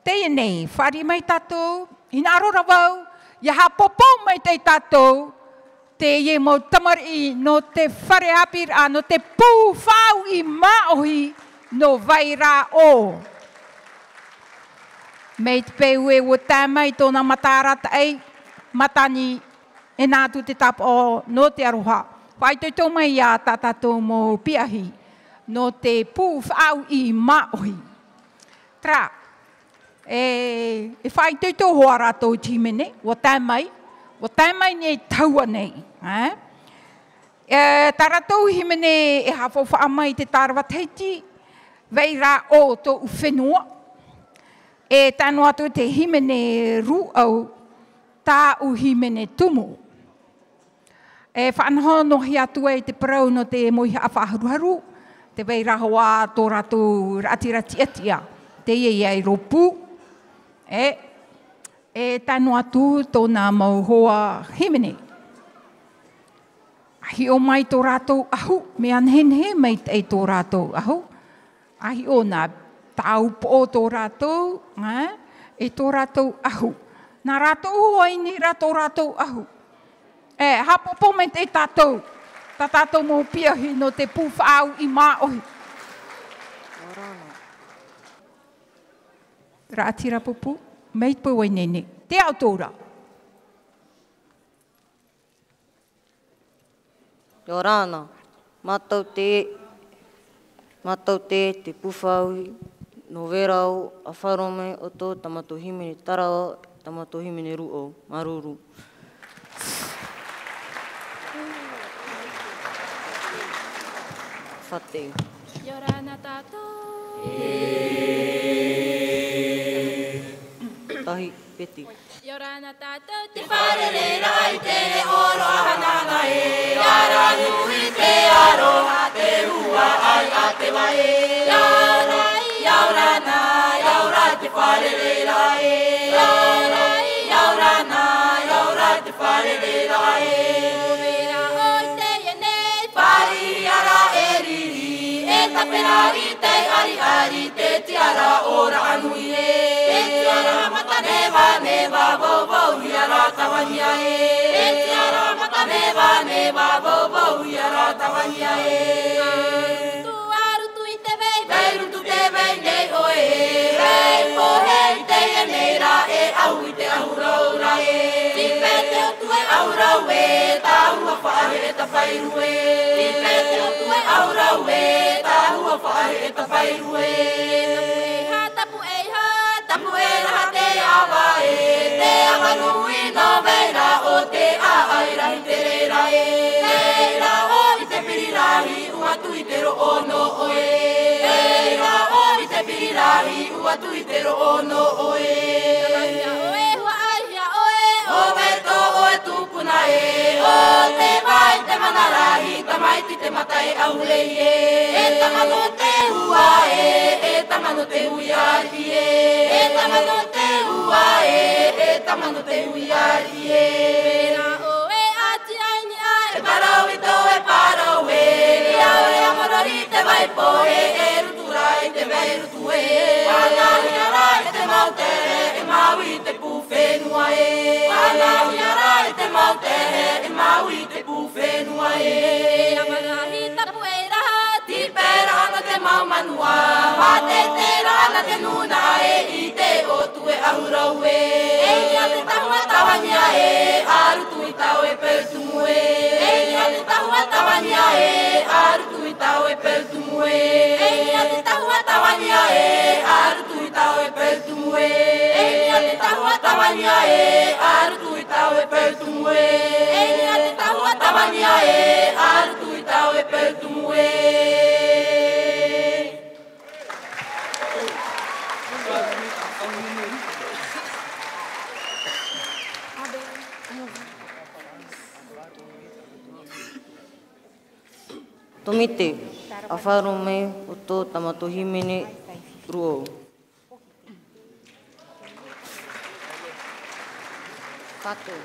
Teie nei, fāriʻi mai tātou, hinaʻaro ra vau, ʻia haʻapōpō maitaʻi tātou, teie mau tamariʻi nō te fare haʻapiʻiraʻa, nō te pū faʻauʻi māʻohi, nō Vairaʻo. Mai te peu ē ʻua tae mai tōna mata arataʻi, Matani, e nā atu te tāpaʻo nō te aroha. Faʻaitoito mai ia tā tātou mau piahi, nō te pū faʻauʻi māʻohi. Terā, e, e faʻaitoito hoʻi rātou i te hīmene, ʻua tae mai, ʻUa tae mai nei taua nei, ē? E, tā rātou hīmene e haʻafaufaʻa mai i te tārava Tahiti, Vai Rā ʻO Tōʻu Fenua. E tae noa atu te hīmene rūʻau, Tāʻu Hīmene Tumu. E faʻanahonahohia atu ai te parau nō te mōihaʻa faʻaharuharu, tē vai ra hoʻi tō rātou raʻatira tiʻatiʻa, teie ia i rōpū. E, e tae noa atu tōna mau hoa hīmene. ʻA hiʻo mai tō rātou ʻahu, mea nehenehe maitaʻi tō rātou ʻahu. ʻA hiʻo nā tāupoʻo tō rātou, ē, e tō rātou ʻahu. Nā rātou hoʻi i niʻa i tō rātou ʻahu. E, haʻapoʻopoʻo maitaʻi tātou, tā tātou mau piahi nō te pū faʻauʻi māʻohi. Raʻatira pūpū, mai te peu i teie nei. Te ao tō ra. ʻIa ora na, mātou te, mātou te, te pū faʻauʻi, nō Vai Rā ʻO, ʻa faʻaroʻo mai ʻoutou tā mātou hīmene tarava, tā mātou hīmene rūʻau, māuruuru. Fātē. ʻIa ora na tātou. Tahi, piti. ʻIa ora na tātou te fare reira i te ʻōroʻa hanahana ē. ʻIa ora nui te aroha, te huaʻai a te vāhi. ʻIa ora, ʻia ora na, ʻia ora te fare reira ē. ʻIa ora, ʻia ora na, ʻia ora te fare reira ē. Mea ʻo i teie nei, fāriʻi ra e riri, e tāpeʻa i te ʻariʻari, te tiara ʻōroʻa nui ē. Te tiara mata nevaneva, vauvauhia ra Tāvania ē. Te tiara mata nevaneva, vauvauhia ra Tāvania ē. Tū aru tū i te vai, vai rutu te vai nei ʻoe. Vai pohe i teie nei rā, e ʻahu i te ʻahu rau ra ē. Tipe te ʻOtua e ʻahu rau ē, tāhua faʻaheʻe tāpae rue. Tipe te ʻOtua e ʻahu rau ē, tāhua faʻaheʻe tāpae rue. Tapuʻe ʻeiaha, tapuʻe ʻeiaha, tapuʻe rahi te ava ē, te ava nui nō Vai Rā ʻO, te ʻāʻai rahi te reira ē. Vai Rā ʻO i te piri rahi, ʻua tū i te roʻo nō ʻoe. Vai Rā ʻO i te piri rahi, ʻua tū i te roʻo nō ʻoe. Tāvahia ʻoe, huaʻaihia ʻoe, ʻo vai tō ʻoe tupuna ē. ʻO te vai te mana rahi, tamaiti te mata e ʻahu rei ē. E tama nō te hua ē, e tama nō te hui ariʻi ē. E tama nō te hua ē, e tama nō te hui ariʻi ē. Vai Rā ʻO e ʻati ai ni ai. E parau i tō e parau ē. ʻIa ʻore ʻa Morohi te vai pohe, e rutu ra i te vai rutu ē. Faʻanahohia ra i te mau tehe, e maui i te pū fenua ē. Faʻanahohia ra i te mau tehe, e maui i te pū fenua ē. Te ava rahi, tapuʻe ʻeiaha, tipe ra ana te mau manuʻa, mātete ra ana te nūnaʻa ē, i te ʻō tū e ʻahu rau ē. E hia te tahua Tāvania ē, ʻa rutu i taue peu tumu ē. E hia te tahua Tāvania ē, ʻa rutu i taue peu tumu ē. E hia te tahua Tāvania ē, ʻa rutu i taue peu tumu ē. E hia te tahua Tāvania ē, ʻa rutu i taue peu tumu ē. E hia te tahua Tāvania ē, ʻa rutu i taue peu tumu ē. Tōmite, ʻa faʻaroʻo mai ʻoutou tā mātou hīmene rūʻau. Fatu.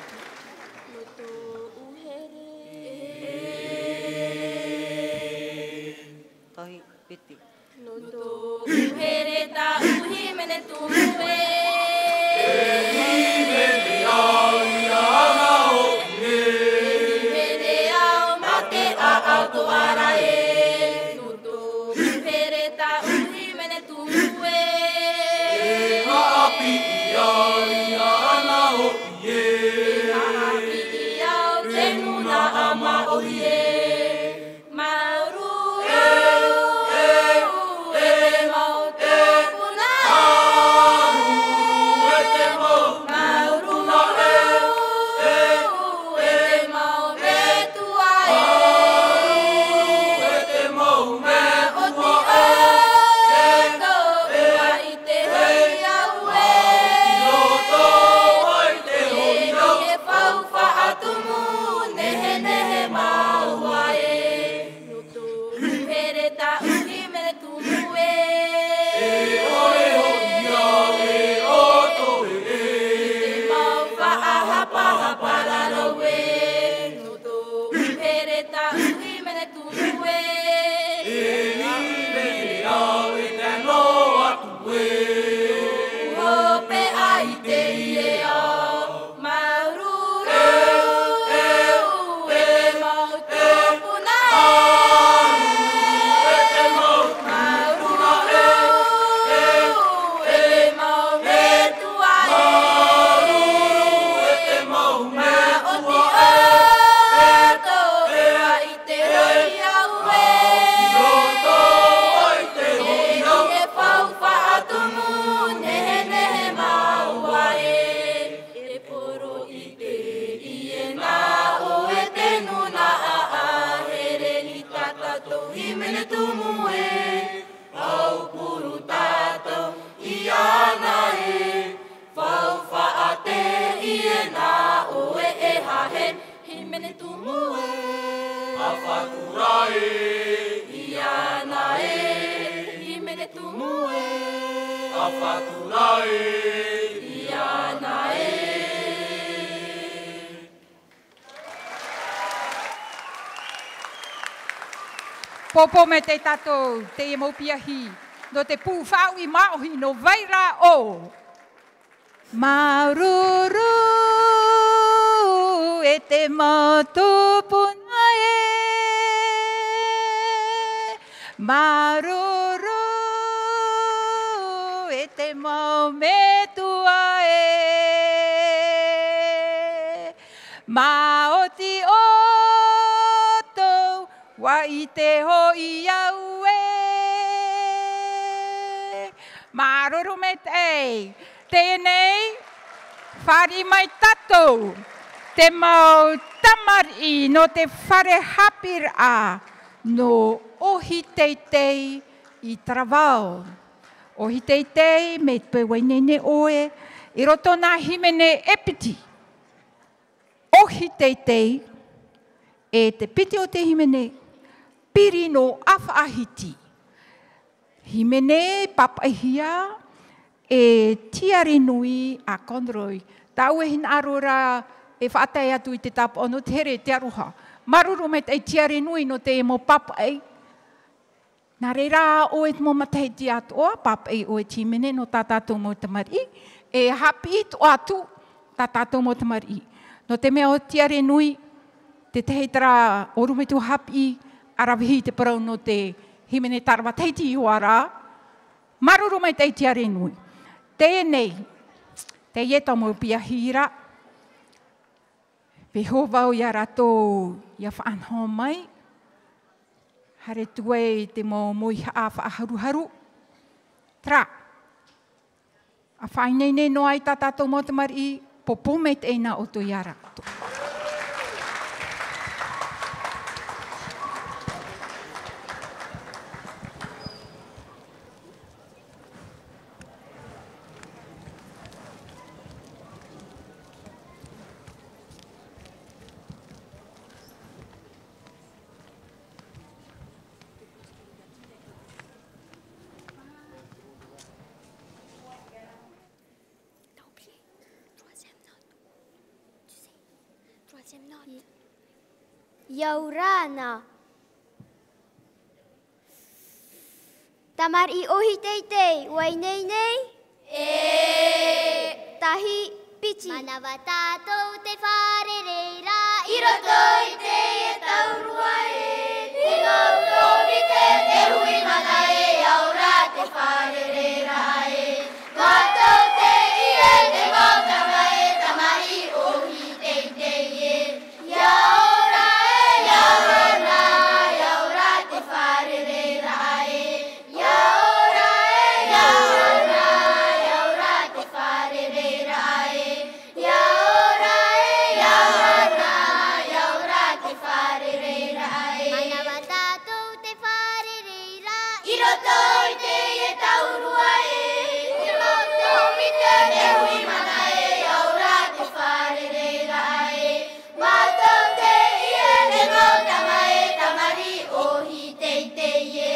Tahi, piti. Nō tōʻu here tāʻu hīmene tumu ē. E hīmene au i ana hoʻi ē. E hīmene au mā te ʻāʻau tō ʻara ē. Nō tōʻu here tāʻu hīmene tumu ē. E haʻapiʻi au i ana hoʻi ē. E haʻapiʻi au te nūnaʻa māʻohi ē. Māuruuru, e, e, e mau tupuna. Taʻu hīmene tumu ē. E ʻoe hoʻi au e ʻoto ē. Te mau faʻahapahapa raro ē. Nō tōʻu here taʻu hīmene tumu ē. E hīmene au e tae noa atu ē. Hopeʻa i teie ao. Māuruuru, e te mau tupuna ē. Māuruuru, e te mau metua ē. Māuruuru, e te mau metua ē. Te hoʻi au ē. Te hoʻi au ē. E faufaʻa tumu, nehenehe mau ā ē. E poro i teie nā ʻoe te nūnaʻa ʻāhere i tā tātou hīmene tumu ē. Aupuru tātou iāna ē. Faufaʻa teie nā ʻoe e hahe. Hīmene tumu ē. ʻA fatura ē. Iāna ē. Hīmene tumu ē. ʻA fatura ē. Iāna ē. Pōpō maitaʻi tātou, teie mau piahi, nō te pū faʻauʻi māʻohi nō Vairaʻo. Māuruuru, e te mau tupuna ē. Māuruuru, e te mau metua ē. Maoti ʻoutou, ʻua ʻite hoʻi au ē. Māuruuru maitaʻi. Teie nei, fāriʻi mai tātou te mau tamariʻi nō te fare haʻapiʻiraʻa nō ʻOhiteitei i Taravao. ʻOhiteitei, mea tē vai ineine ʻoe, i roto nā hīmene e piti. ʻOhiteitei, e te piti o te hīmene, piri nō ʻĀfaʻahiti. Hīmene pāpaʻihia e Tiare Nui a Conroy. Tāʻu e hinaʻaro ra e faʻatae atu i te tāpaʻo nō te here, te aroha. Māuruuru maitaʻi Tiare Nui nō te mau pāpaʻi. Nā reira, ʻoe te mau matahiti atoʻa, pāpaʻi ʻoe te hīmene nō tā tātou mau tamariʻi, e haʻapiʻi atoʻa atu tā tātou mau tamariʻi. Nō te mea ʻo Tiare Nui, te tahi terā ʻōrua mau haʻapiʻi, ʻaravihi te parau nō te hīmene Tārava Tahiti iho ā rā. Māuruuru maitaʻi Tiare Nui. Teie nei, teie tō mau piahi ra. Vaiiho vau ia rātou ʻia faʻanaho mai. Haere atu ai te mau mauhaʻa faʻaharuharu. Terā. ʻA faʻaineine noa ai tā tātou mau tamariʻi, pōpō maitaʻi nā ʻoutou ia rātou. T'as oublié. Troisième note. Tu sais, troisième note. ʻIa ora na. Tamariʻi ʻOhiteitei, ʻua ineine? E. Tahi, piti. Mānava tātou te fare reira, i roto i teie taurua ē. Te mau tōmite, te hui mana ē, ʻia ora te fare reira ē. Mātou teie, te mau tama ē, tamariʻi ʻOhiteitei ē. ʻIa ora ē, ʻia ora na, ʻia ora te fare reira ē. ʻIa ora ē, ʻia ora na, ʻia ora te fare reira ē. ʻIa ora ē, ʻia ora na, ʻia ora te fare reira ē. Mānava tātou te fare reira. I roto i teie taurua ē. Te mau tōmite, te hui mana ē, ʻia ora te fare reira ē. Mātou teie, te mau tama ē, tamariʻi ʻOhiteitei ē.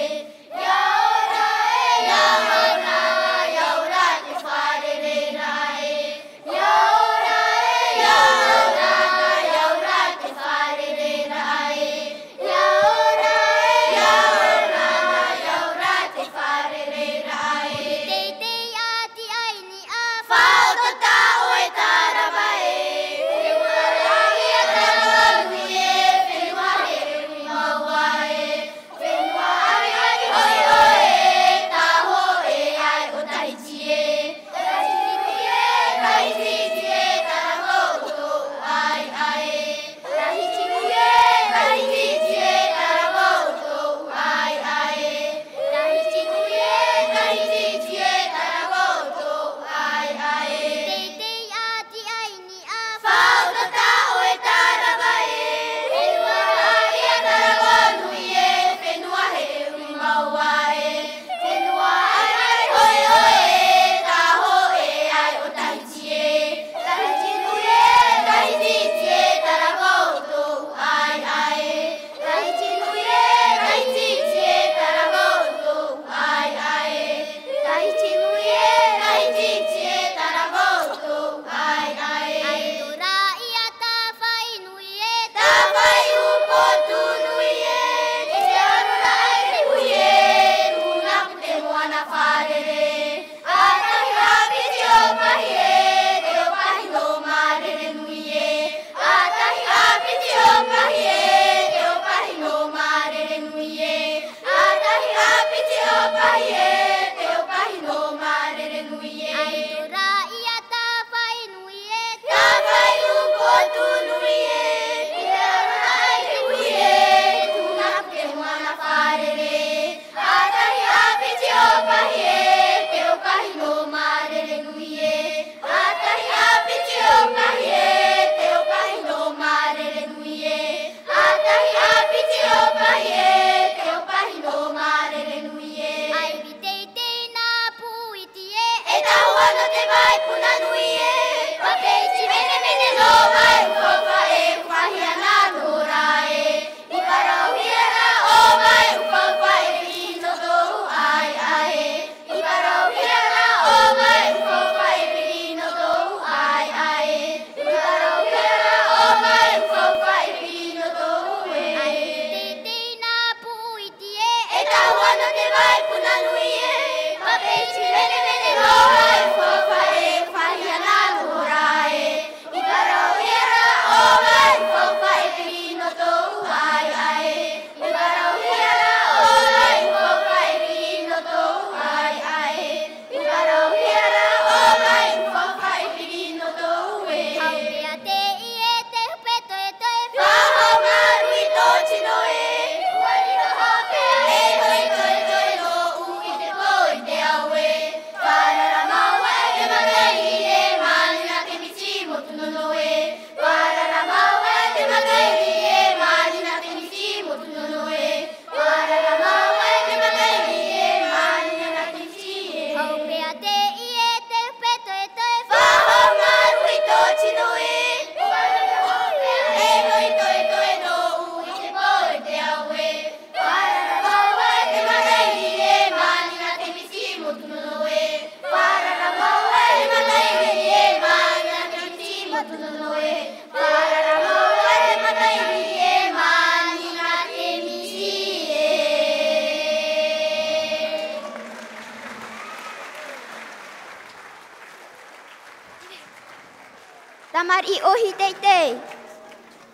Tamariʻi ʻohi teitei.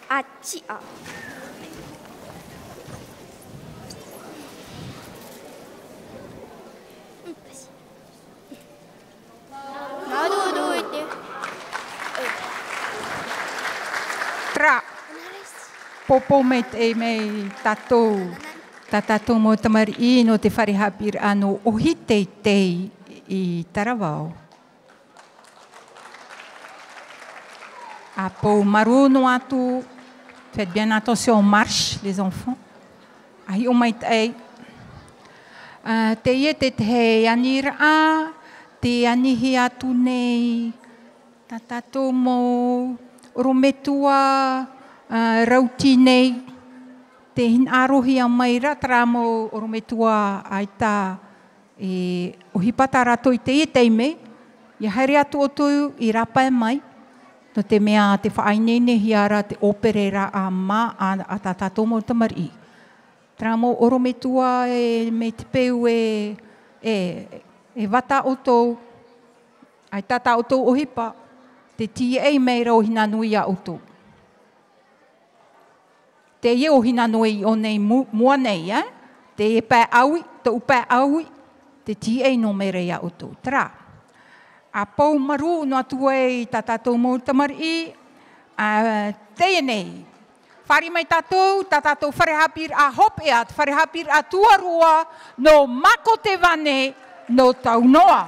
ʻA tiʻa. Māuruuru i te. Terā. Pōpou maitaʻi mai tātou, tā tātou mau tamariʻi nō te fare haʻapiʻiraʻa nō ʻOhi Teitei i Taravao. ʻA pou marū noa atu, faites bien attention aux marches, les enfants. ʻA hiʻo maitaʻi. Ā, teie te tahi aniraʻa, tē anihia atu nei, tā tātou mau ʻorometua, ā, rauti nei, tē hinaʻarohia mai ra terā mau ʻorometua ʻaita e ʻohipa tā rātou i teie taime, ʻia haere atu ʻoutou i rāpae mai, nō te mea tē faʻaineinehia ra te ʻōpereraʻa mā a, a tā tātou mau tamariʻi. Terā mau ʻorometua e, mai te peu e, e, e vata ʻoutou, ʻaita tā ʻoutou ʻohipa, tē tīaʻi mai ra ʻo Hinanoe ia ʻoutou. Teie ʻo Hinanoe i ʻō nei mu-, mua nei, ē? Teie pae ʻaui, tōʻu pae ʻaui, tē tīaʻi noa mai ra ia ʻoutou. Terā. ʻA pou marū noa atu ai tā tātou mau tamariʻi, ā, teie nei. Fāriʻi mai tātou, tā tātou fare haʻapiʻiraʻa hopeʻa, te fare haʻapiʻiraʻa tuarua, nō Makotevane, nō Taunoa.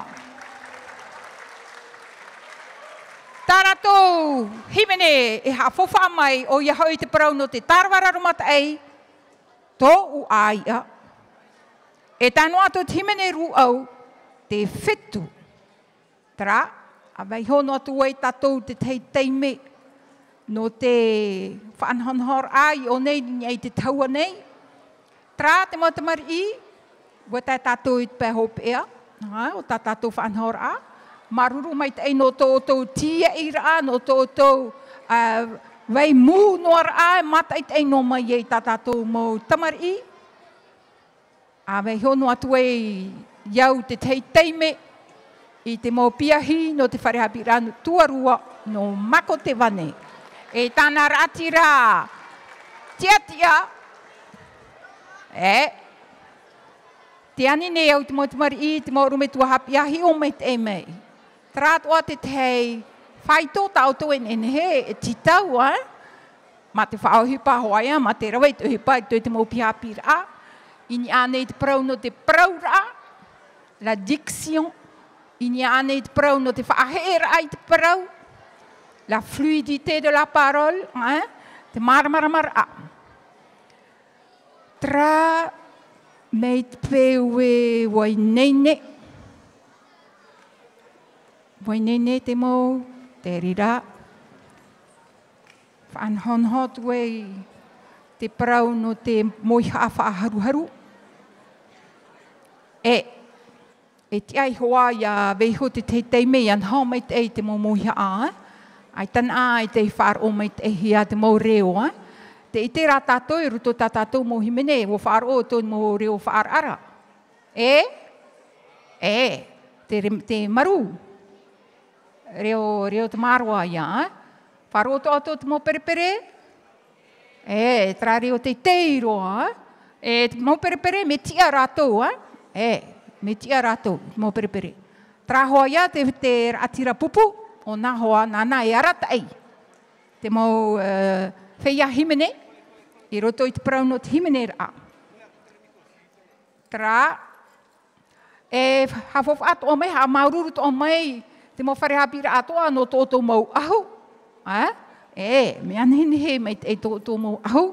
Tā rātou hīmene e haʻafaufaʻa mai, ʻoia hoʻi te parau nō te Tarawa Raromataʻi, Tōʻu ʻĀiʻa. E tae noa atu te hīmene rūʻau, Te Whetu. Terā, ʻa vaiiho noa atu ai tātou te tahi taime nō te faʻanahonahoraʻa i ʻō nei, i niʻa i te tahua nei. Terā te mau tamariʻi, ʻua tae tātou i te pae hopeʻa, ā, o tā tātou faʻanahoraʻa. Māuruuru maitaʻi nō tō ʻoutou tīaʻiraʻa, nō tō ʻoutou, ā, vai mū noa raʻa, e mātaʻitaʻi noa mai ai tā tātou mau tamariʻi. ʻA vaiiho noa atu ai au te tahi taime i te mau piahi nō te fare haʻapiʻiraʻa tuarua nō Makotevane. E tāna raʻatira tiʻatiʻa. E. Tē ani nei au te mau tamariʻi, te mau ʻorometua haʻapiʻi, ʻa hiʻo maitaʻi mai. Terā atoʻa te tahi faito tā ʻoutou e nehenehe e tītau, ā? Mā te faʻaʻohipa hoʻi ā, mā te rave i te ʻohipa i te mau piahi haʻapiʻiraʻa. I niʻa ānei te parau nō te parauraʻa, la diction. I niʻa ānei te parau nō te faʻaheʻeraʻa i te parau, la fluidité de la parole, ā? Te māramaramaraʻa. Terā, mai te peu e ʻua ineine, ʻua ineine te mau, te reira. Faʻanahonaho atu ai te parau nō te mauihaʻa faʻaharuharu. E, E tiʻa iho ā ʻia vaiiho te tahi taime ʻia naho maitaʻi te mau mauihaʻa, ā. ʻAita na, ʻaita i faʻaroʻo maitaʻihia te mau reo, ā. Tē ʻite ra tātou i roto tā tātou mau hīmene, ʻua faʻaroʻo tō mau reo faʻaʻaraʻara. E? E, te re-, te marū. Reo, reo tamaroa ïa, ā. Faʻaroʻo atoʻa te mau perepere. E, terā reo teitei roa, ā. E, te mau perepere, mea tiʻa rātou, ā. E, mea tiʻa rātou, te mau perepere. Terā hoʻi ïa te, te raʻatira pupu, ʻo nā hoʻi, nāna e arataʻi. Te mau, e, feiā hīmene, i roto i te parau nō te hīmeneraʻa. Terā, e haʻafaufaʻa atoʻa mai, haʻamāuruuru atoʻa mai, te mau fare haʻapiʻiraʻa atoʻa nō tō ʻoutou mau ʻahu. Ā? E, mea nehenehe maitaʻi tō ʻoutou mau ʻahu.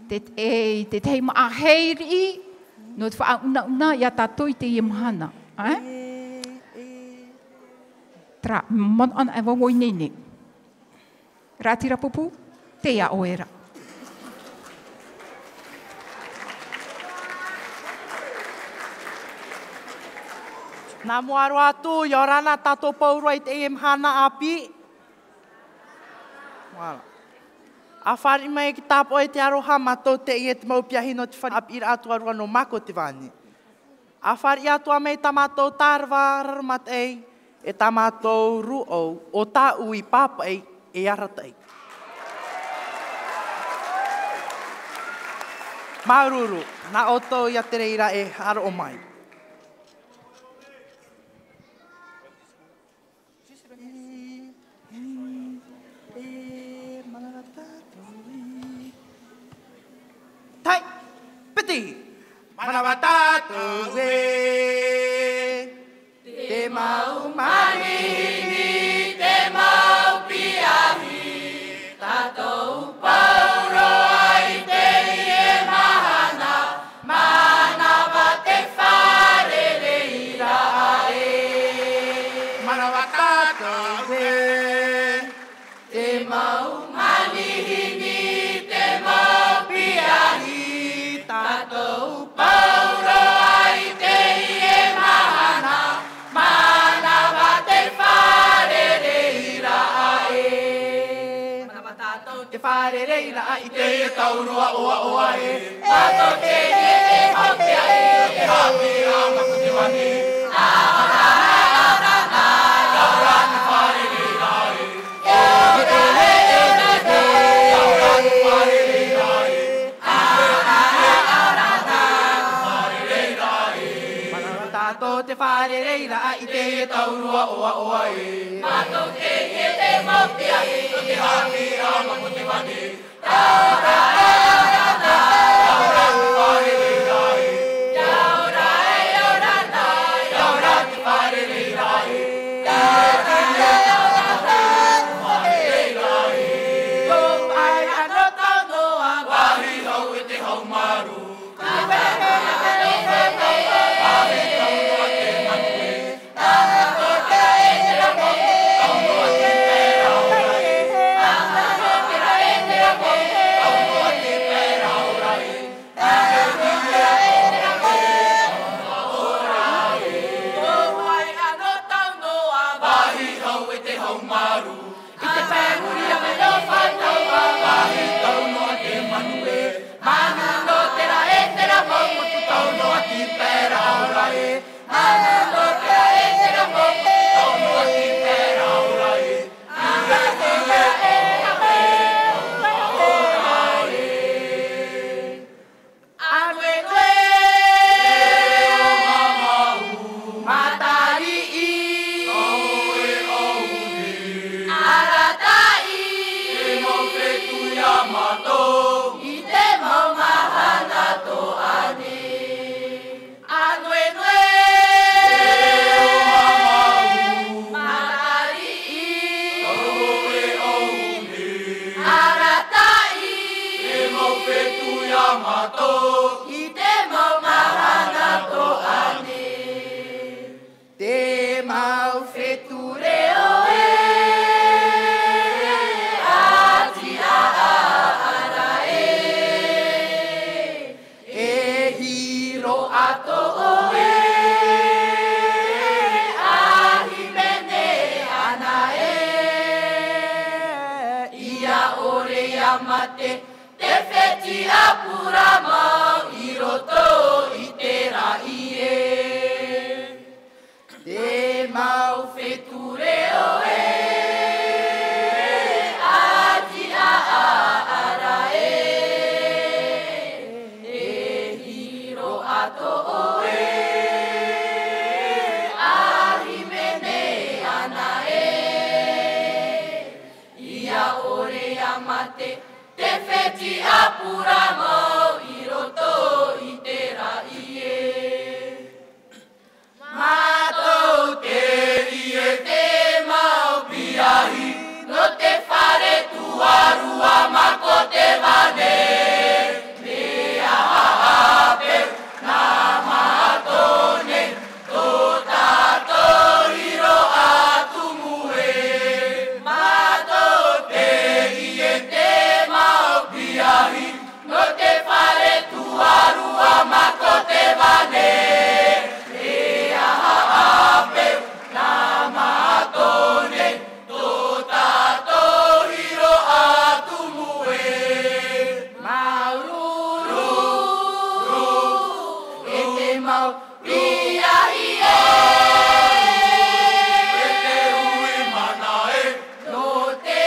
Te, e, te tahi māʻa hei riʻi, nō te faʻaunauna ia tātou i teie mahana. Ā? Terā, manaʻo anaʻe vau ʻo ineine. Raʻatira pupu, tei iā ʻoe ra. Nā mua roa atu, ʻia ora na tātou pauroa i teie mahana ʻāpī. Voilà. ʻA fāriʻi mai ki tāpoʻo i te aroha, mātou teie te mau piahi nō te fare haʻapiʻiraʻa tuarua nō Makotevane. ʻA fāriʻi atoʻa mai tā mātou Tarawa Raromataʻi, e tā mātou rūʻau, ʻo Tāʻui Pāpaʻi, E arataʻi. Māuruuru, nā ʻoutou ia te reira e haʻaroʻo mai. E, e, e, manava tātou e. Tai, piti. Manava tātou e. Te mau manihini, te mau piahi, tātou pauroa i teie mahana, mānava te fārereiraʻa ē. Mānava tātou ē. Te mau manihini, te mau piahi, tātou pauroa i teie mahana, mānava te fārereiraʻa ē. Mānava tātou te fārereiraʻa i teie tau roa ʻoaʻoa ē. Mātou teie e hau te aʻe, e haʻapiʻiraʻa ma ko te vani. Aora, aora, aora, aora te fārereiraʻa ē. Mātou te fārereiraʻa i teie tau roa ʻoaʻoa ē. Mātou teie te mau piahi, te haʻapiʻiraʻa ma ko te vani. Anuenue, matariʻi, arataʻi, i te mau mahana toʻa nei. Anuenue, matariʻi, arataʻi, i te mau mahana toʻa nei. Te mau fetu reo ē, a tiʻa ā ra ē. E hiroʻa tō ʻoe, a hīmene ana ē, ʻia ʻore ʻia mate, te fetiʻa puramo i roto i te raʻi ē. Te mau fetu reo ē, a tiʻa ā ra ē. E hiroʻa tō ʻoe, a hīmene ana ē. ʻIa ʻore ʻia mate, te fetiʻa puramo i roto i te raʻi ē. Mātou teie te mau piahi, nō te fare tuarua ma ko te vane. Mea haʻapeʻe nā mātou nei, tō tātou hiroʻa tumu ē. Mātou teie te mau piahi, nō te fare tuarua ma ko te vane. E aha a peu nā mātou nei, tō tātou hiroʻa tumu ē. Māuruuru e te mau piahi ē. E te hui mana ē. Nō te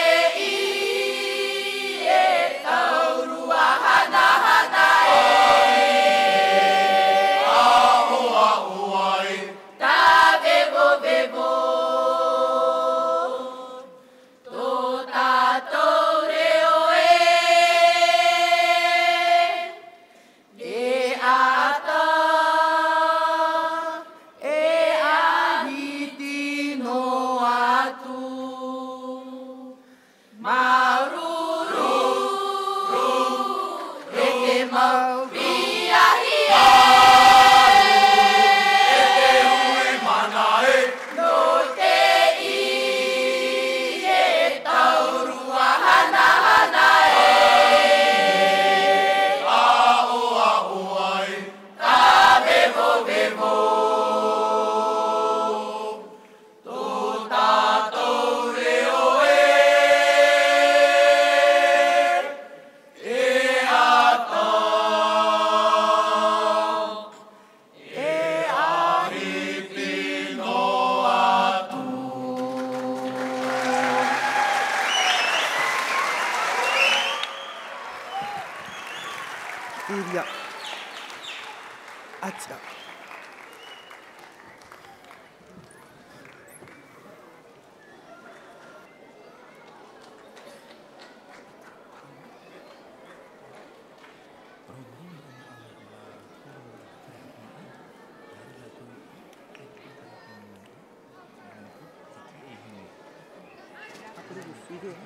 Māuruuru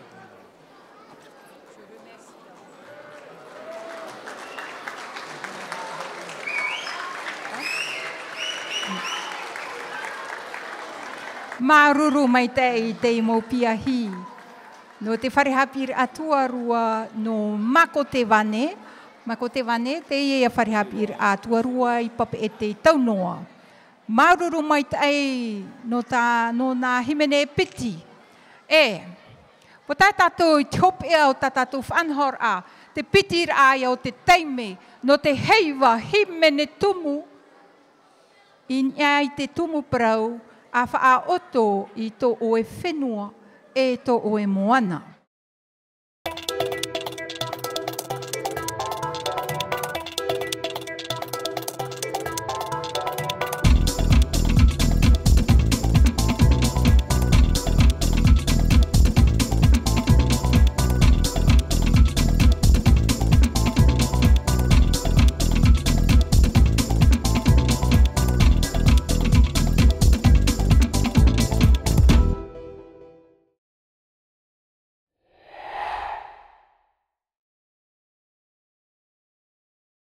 maitaʻi i te mau piahi. Nō te fare haʻapiʻiraʻa tuarua nō Makotevane. Makotevane, teie ia fare haʻapiʻiraʻa tuarua i Papeʻete i tau noa. Māuruuru maitaʻi nō tā, nō nā hīmene e piti. E, ʻua tae tātou i te hopeʻa o tā tātou faʻanahoraʻa, te pitiraʻa ia o te taime, nō te heiva hīmene tumu, i niʻa i te tumu parau, ʻa faʻaʻoto i tō ʻoe fenua, e tō ʻoe moana.